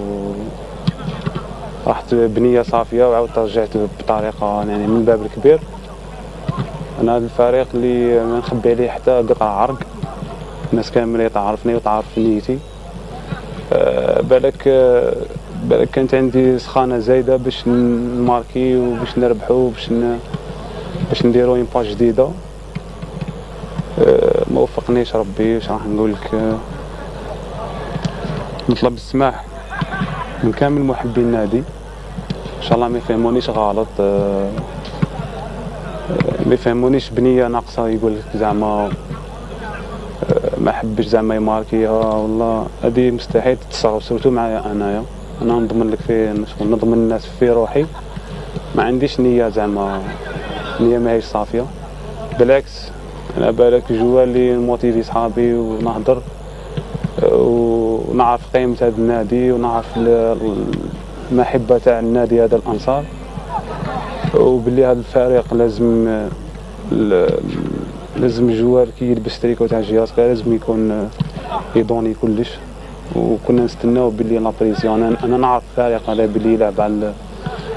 رحت بنية صافية وعاودت رجعت بطريقة يعني من باب الكبير. أنا هذا الفريق اللي ما نخبي عليه حتى قطرة عرق، الناس كامل تعرفني وتعرف نيتي. آه، بالك، آه، بالك كانت عندي سخانة زايدة باش نماركي وباش نربحو وباش ن-، باش نديرو اون باج جديدة. آه، ما وفقنيش ربي، واش راح نقول لك؟ آه، نطلب السماح من كامل محبي النادي. ان شاء الله ما يفهمونيش غلط، آه، آه، ما يفهمونيش بنية ناقصة، يقول لك زعما، آه، ما حبش زعما يماركي. آه، والله هذه مستحيل تتصرف، سورتو معايا انايا. انا نضمن لك في شغل، نضمن الناس في روحي. ما عنديش نية زعما، نية ماهيش صافية. بالعكس، على بالك جوا اللي موتيفي صحابي ونهضر، ونعرف قيمة هذا النادي، ونعرف ال-، المحبة تاع النادي هذا الأنصار، وباللي هذا الفريق لازم ل-، لازم الجوار كي يلبس تريكو تاع جياسكا لازم يكون يدوني كلش. وكنا نستناو باللي لابريسيون، انا، أنا نعرف فريق هذا باللي يلعب على ال-،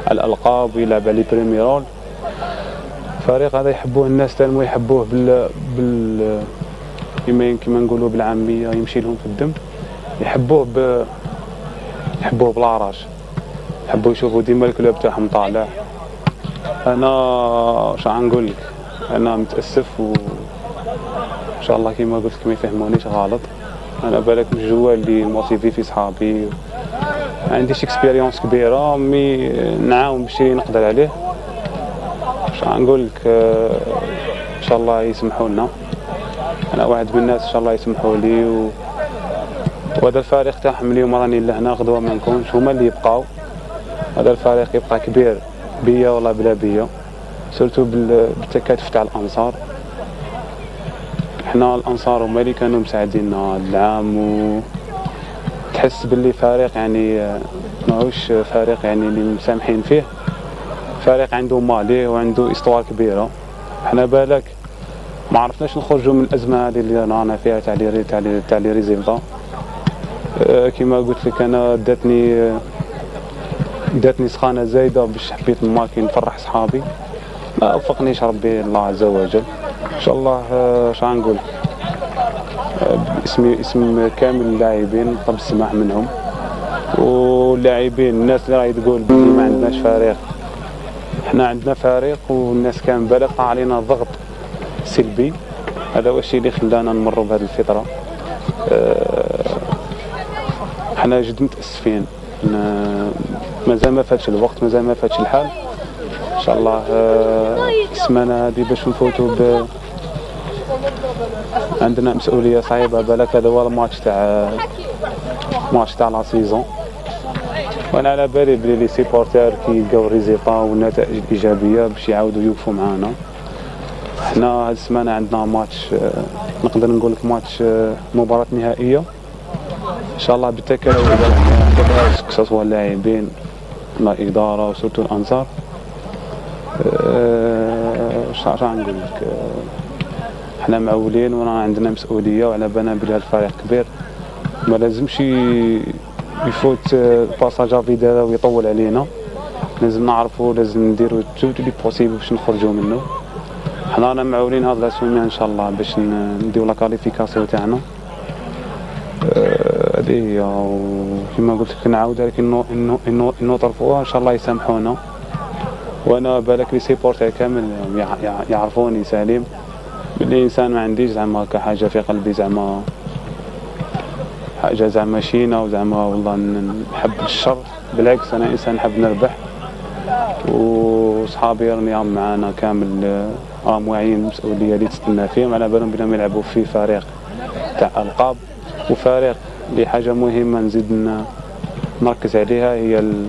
على الالقاب ويلعب على لي بريمي رول. الفريق هذا يحبوه الناس تاني، يحبوه بال، بال، كيما، كيما نقولوا بالعاميه، يمشي لهم في الدم. يحبوه ب، يحبوه بلاراش، يحبوا يشوفوا ديما الكلوب تاعهم طالع. انا واش نقول لك، انا متاسف، و ان شاء الله كيما قلت لك ما يفهمونيش غلط. انا بالك من الجوال اللي موتيفي في صحابي، ما عنديش اكسبيريونس كبيره، مي نعاون بشي نقدر عليه. واش نقول لك، آه، ان شاء الله يسمحوا لنا. انا واحد من الناس ان شاء الله يسمحوا لي، و، وهذا الفريق تاعهم اليوم راني لهنا، غدوه ما نكونش، هما اللي يبقاو. هذا الفريق يبقى كبير بيا ولا بلا بيا، سورتو بال-، بالتكاتف تاع الانصار. حنا الانصار هما اللي كانوا مساعديننا هاد العام، و تحس باللي فريق يعني، آه، ماهوش فريق يعني اللي مسامحين فيه، فريق عنده ماليه وعنده استوار كبيره. حنا بالك ما عرفناش نخرجوا من الازمه هذه اللي رانا فيها تاع لي، تاع لي، تاع لي ريزيلطا. آه، كيما قلت لك انا، داتني، آه، داتني سخانه زايده باش حبيت نماكي نفرح صحابي. ما وفقنيش ربي، الله عز وجل. ان شاء الله، آه، اش غنقول، آه، باسمي، اسم كامل اللاعبين، نطلب السماح منهم. واللاعبين، الناس اللي راهي تقول بلي ما عندناش فريق، حنا عندنا فريق، والناس كامل بالك علينا ضغط سلبي. هذا هو الشيء اللي خلانا نمروا بهذه الفتره. آه، حنا جد متاسفين. ما-، مازال ما فاتش الوقت، مازال ما فاتش الحال. ان شاء الله، آه، السمانه هذه باش نفوتوا ب-، عندنا مسؤوليه صعيبه. بالك هذا هو الماتش تاع، ماتش تاع لا سيزون، وانا على بالي بلي لي سيبورتير كي يلقاو ريزيلطا والنتائج الايجابيه باش يعاودوا يوقفوا معانا. حنا هاد السمانه عندنا ماتش، آه، نقدر نقول لك ماتش، آه، مباراه نهائيه. ان شاء الله بالتكاتف، سواء اللاعبين، الاداره، وسورتو الانصار. أه، شا-، شا نقول لك، أه، حنا معولين ورانا عندنا مسؤوليه، وعلى بالنا بلي هاد الفريق كبير، ما لازمش ي-، يفوت، أه، الباساج افيد هذا ويطول علينا. لازم نعرفوا، لازم نديروا تو لي بوسيبل باش نخرجوا منه. حنا رانا معولين هاد لا سوميا ان شاء الله باش ن-، نديو لا كاليفيكاسيون تاعنا. آه، هذه هي. وكما قلت لك نعاود، لكن نو-، نو-، نو-، نوتر فوا ان شاء الله يسامحونا. وانا بالك لي سيبورتير كامل يع-، يع-، يعرفوني سليم، بلي انسان ما عنديش زعما هكا حاجه في قلبي، زعما حاجه زعما شينه، وزعما والله ن-، نحب الشر. بالعكس، انا انسان نحب نربح، وصحابي راني راهم معانا كامل، آه، راهم واعيين المسؤوليه اللي تستنى فيهم، على بالهم بانهم يلعبوا في فريق تاع القاب، وفريق اللي حاجه مهمه نزيد ن-، نركز عليها هي ال-،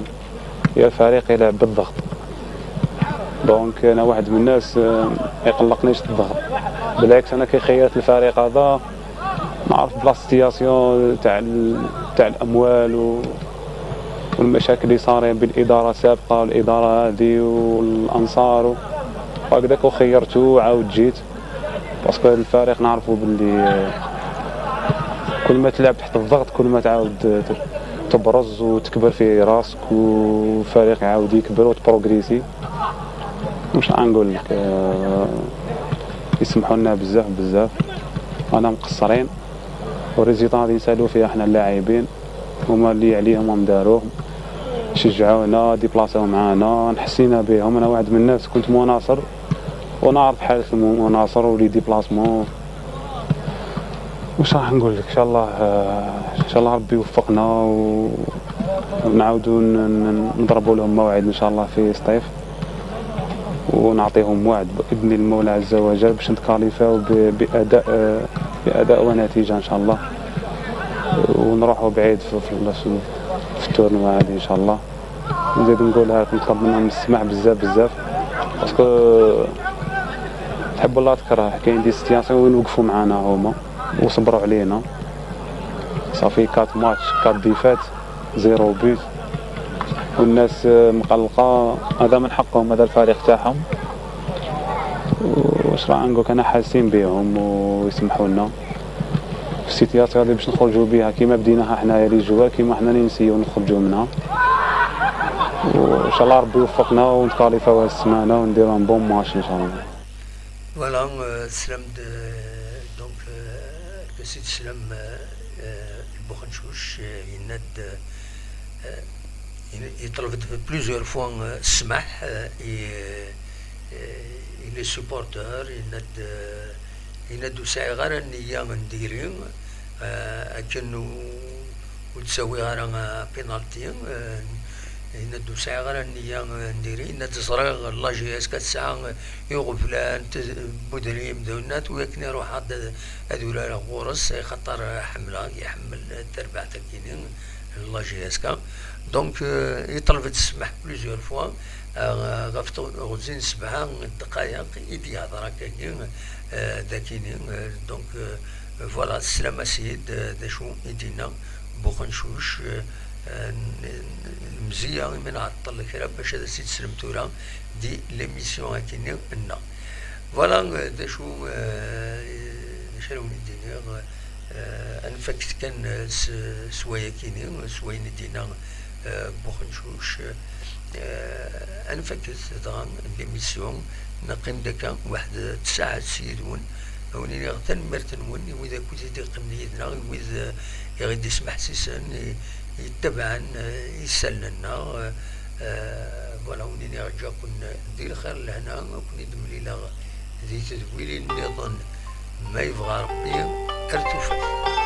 هي الفريق يلعب بالضغط. دونك انا واحد من الناس، آه، ما يقلقنيش الضغط، بالعكس انا كي خيرت الفريق هذا نعرف بلا سيتياسيون تاع ال-، تاع الاموال و-، والمشاكل اللي صارين بين الاداره السابقه والاداره هذه والانصار و-، وهكذاك وخيرته وعاود جيت. باسكو الفريق نعرفوا باللي، آه، كل ما تلعب تحت الضغط كل ما تعاود ت-، تبرز وتكبر في راسك، والفريق يعاود يكبر وتبروغريسي. مش غنقول لك، آه، يسمحوا لنا بزاف بزاف، رانا مقصرين، والريزيلطا غادي نسالوا فيها حنا اللاعبين. هما اللي عليهم هم داروه، شجعونا، ديبلاصاو معانا، حسينا بهم. انا واحد من الناس كنت مناصر ونعرف حالة المناصر ولي ديبلاسمون. واش راح نقول لك؟ ان شاء الله، آه، ان شاء الله ربي يوفقنا و-، ونعاودوا ن-، ن-، نضربوا لهم موعد ان شاء الله في سطيف، ونعطيهم وعد باذن المولى عز وجل باش نتكاليفاو ب-، باداء، آه، باداء ونتيجه ان شاء الله، ونروحوا بعيد في، في، في، في التورنوا هذه ان شاء الله. نزيد نقولها لكم، نطلب منهم السماح بزاف بزاف، باسكو تحب ولا تكره كاين دي سيتياسيون وين وقفوا معانا هما وصبروا علينا. صافي quatre matchs، quatre défaites، zéro but. والناس آه، مقلقة. هذا من حقهم، هذا الفريق تاعهم. واش راه نقول، انا حاسين بهم ويسمحوا لنا في السيتياسيون هذه باش نخرجوا بها كيما بديناها حنايا les joueurs، كيما حنا اللي نسيو نخرجوا منها. وان شاء الله ربي يوفقنا ونتكاليفاو هاد السمانه ونديرو un bon match ان شاء الله. Voilà, euh, Slam de, donc, euh, le site Slam, euh, euh, Boukhantchouch, euh, il aide, euh, il, il trouve plusieurs fois euh, ssmaḥ, euh, et, euh, et les supporters, il aide, euh, il aide aussi à la euh, akken ur ur d-ttawiɣ ara apinalti, yenna-d ur sɛiɣ ara nniya n diri, yenna-d ẓriɣ la J S K tesɛa iɣeblan, budrim d unat, wi akken iruḥ ad urareɣ ɣur-s, axaṭer ḥemmleɣ, iḥemmel tarbaɛt-agi-nni, la J S K. Donc, yeṭleb-d ssmaḥ plusieurs fois, ɣef teɣzi n sebɛa ddqayeq i d-yehder akkagi, d akini, donc, voilà, teslam-as-id d acu i d-yenna Buxencuc, lemziya imi nɛeṭṭel kra bac ad as-id-teslem tura di l'émission akini nneɣ. Voilà d acu d acu ara wen-id-iniɣ, ad nfakket kan s wayakini, s wayen i d-yenna Buxencuc. Ad nfakket dɣa l'émission, neqqim-d akka waḥed tsaɛet yid-wen, a wen-iniɣ tanemmirt-nwen i wid akk i d-iqqimen yid-neɣ, i wid i ɣ-id-ismeḥsisen, i yettabaɛen isallen-nneɣ. Voilà, a wen-iniɣ ǧǧiɣ-ken di lxir lehna, a ken-id-mlileɣ di tedwilin nniḍen ma yebɣa Rebbi. Ar tufat.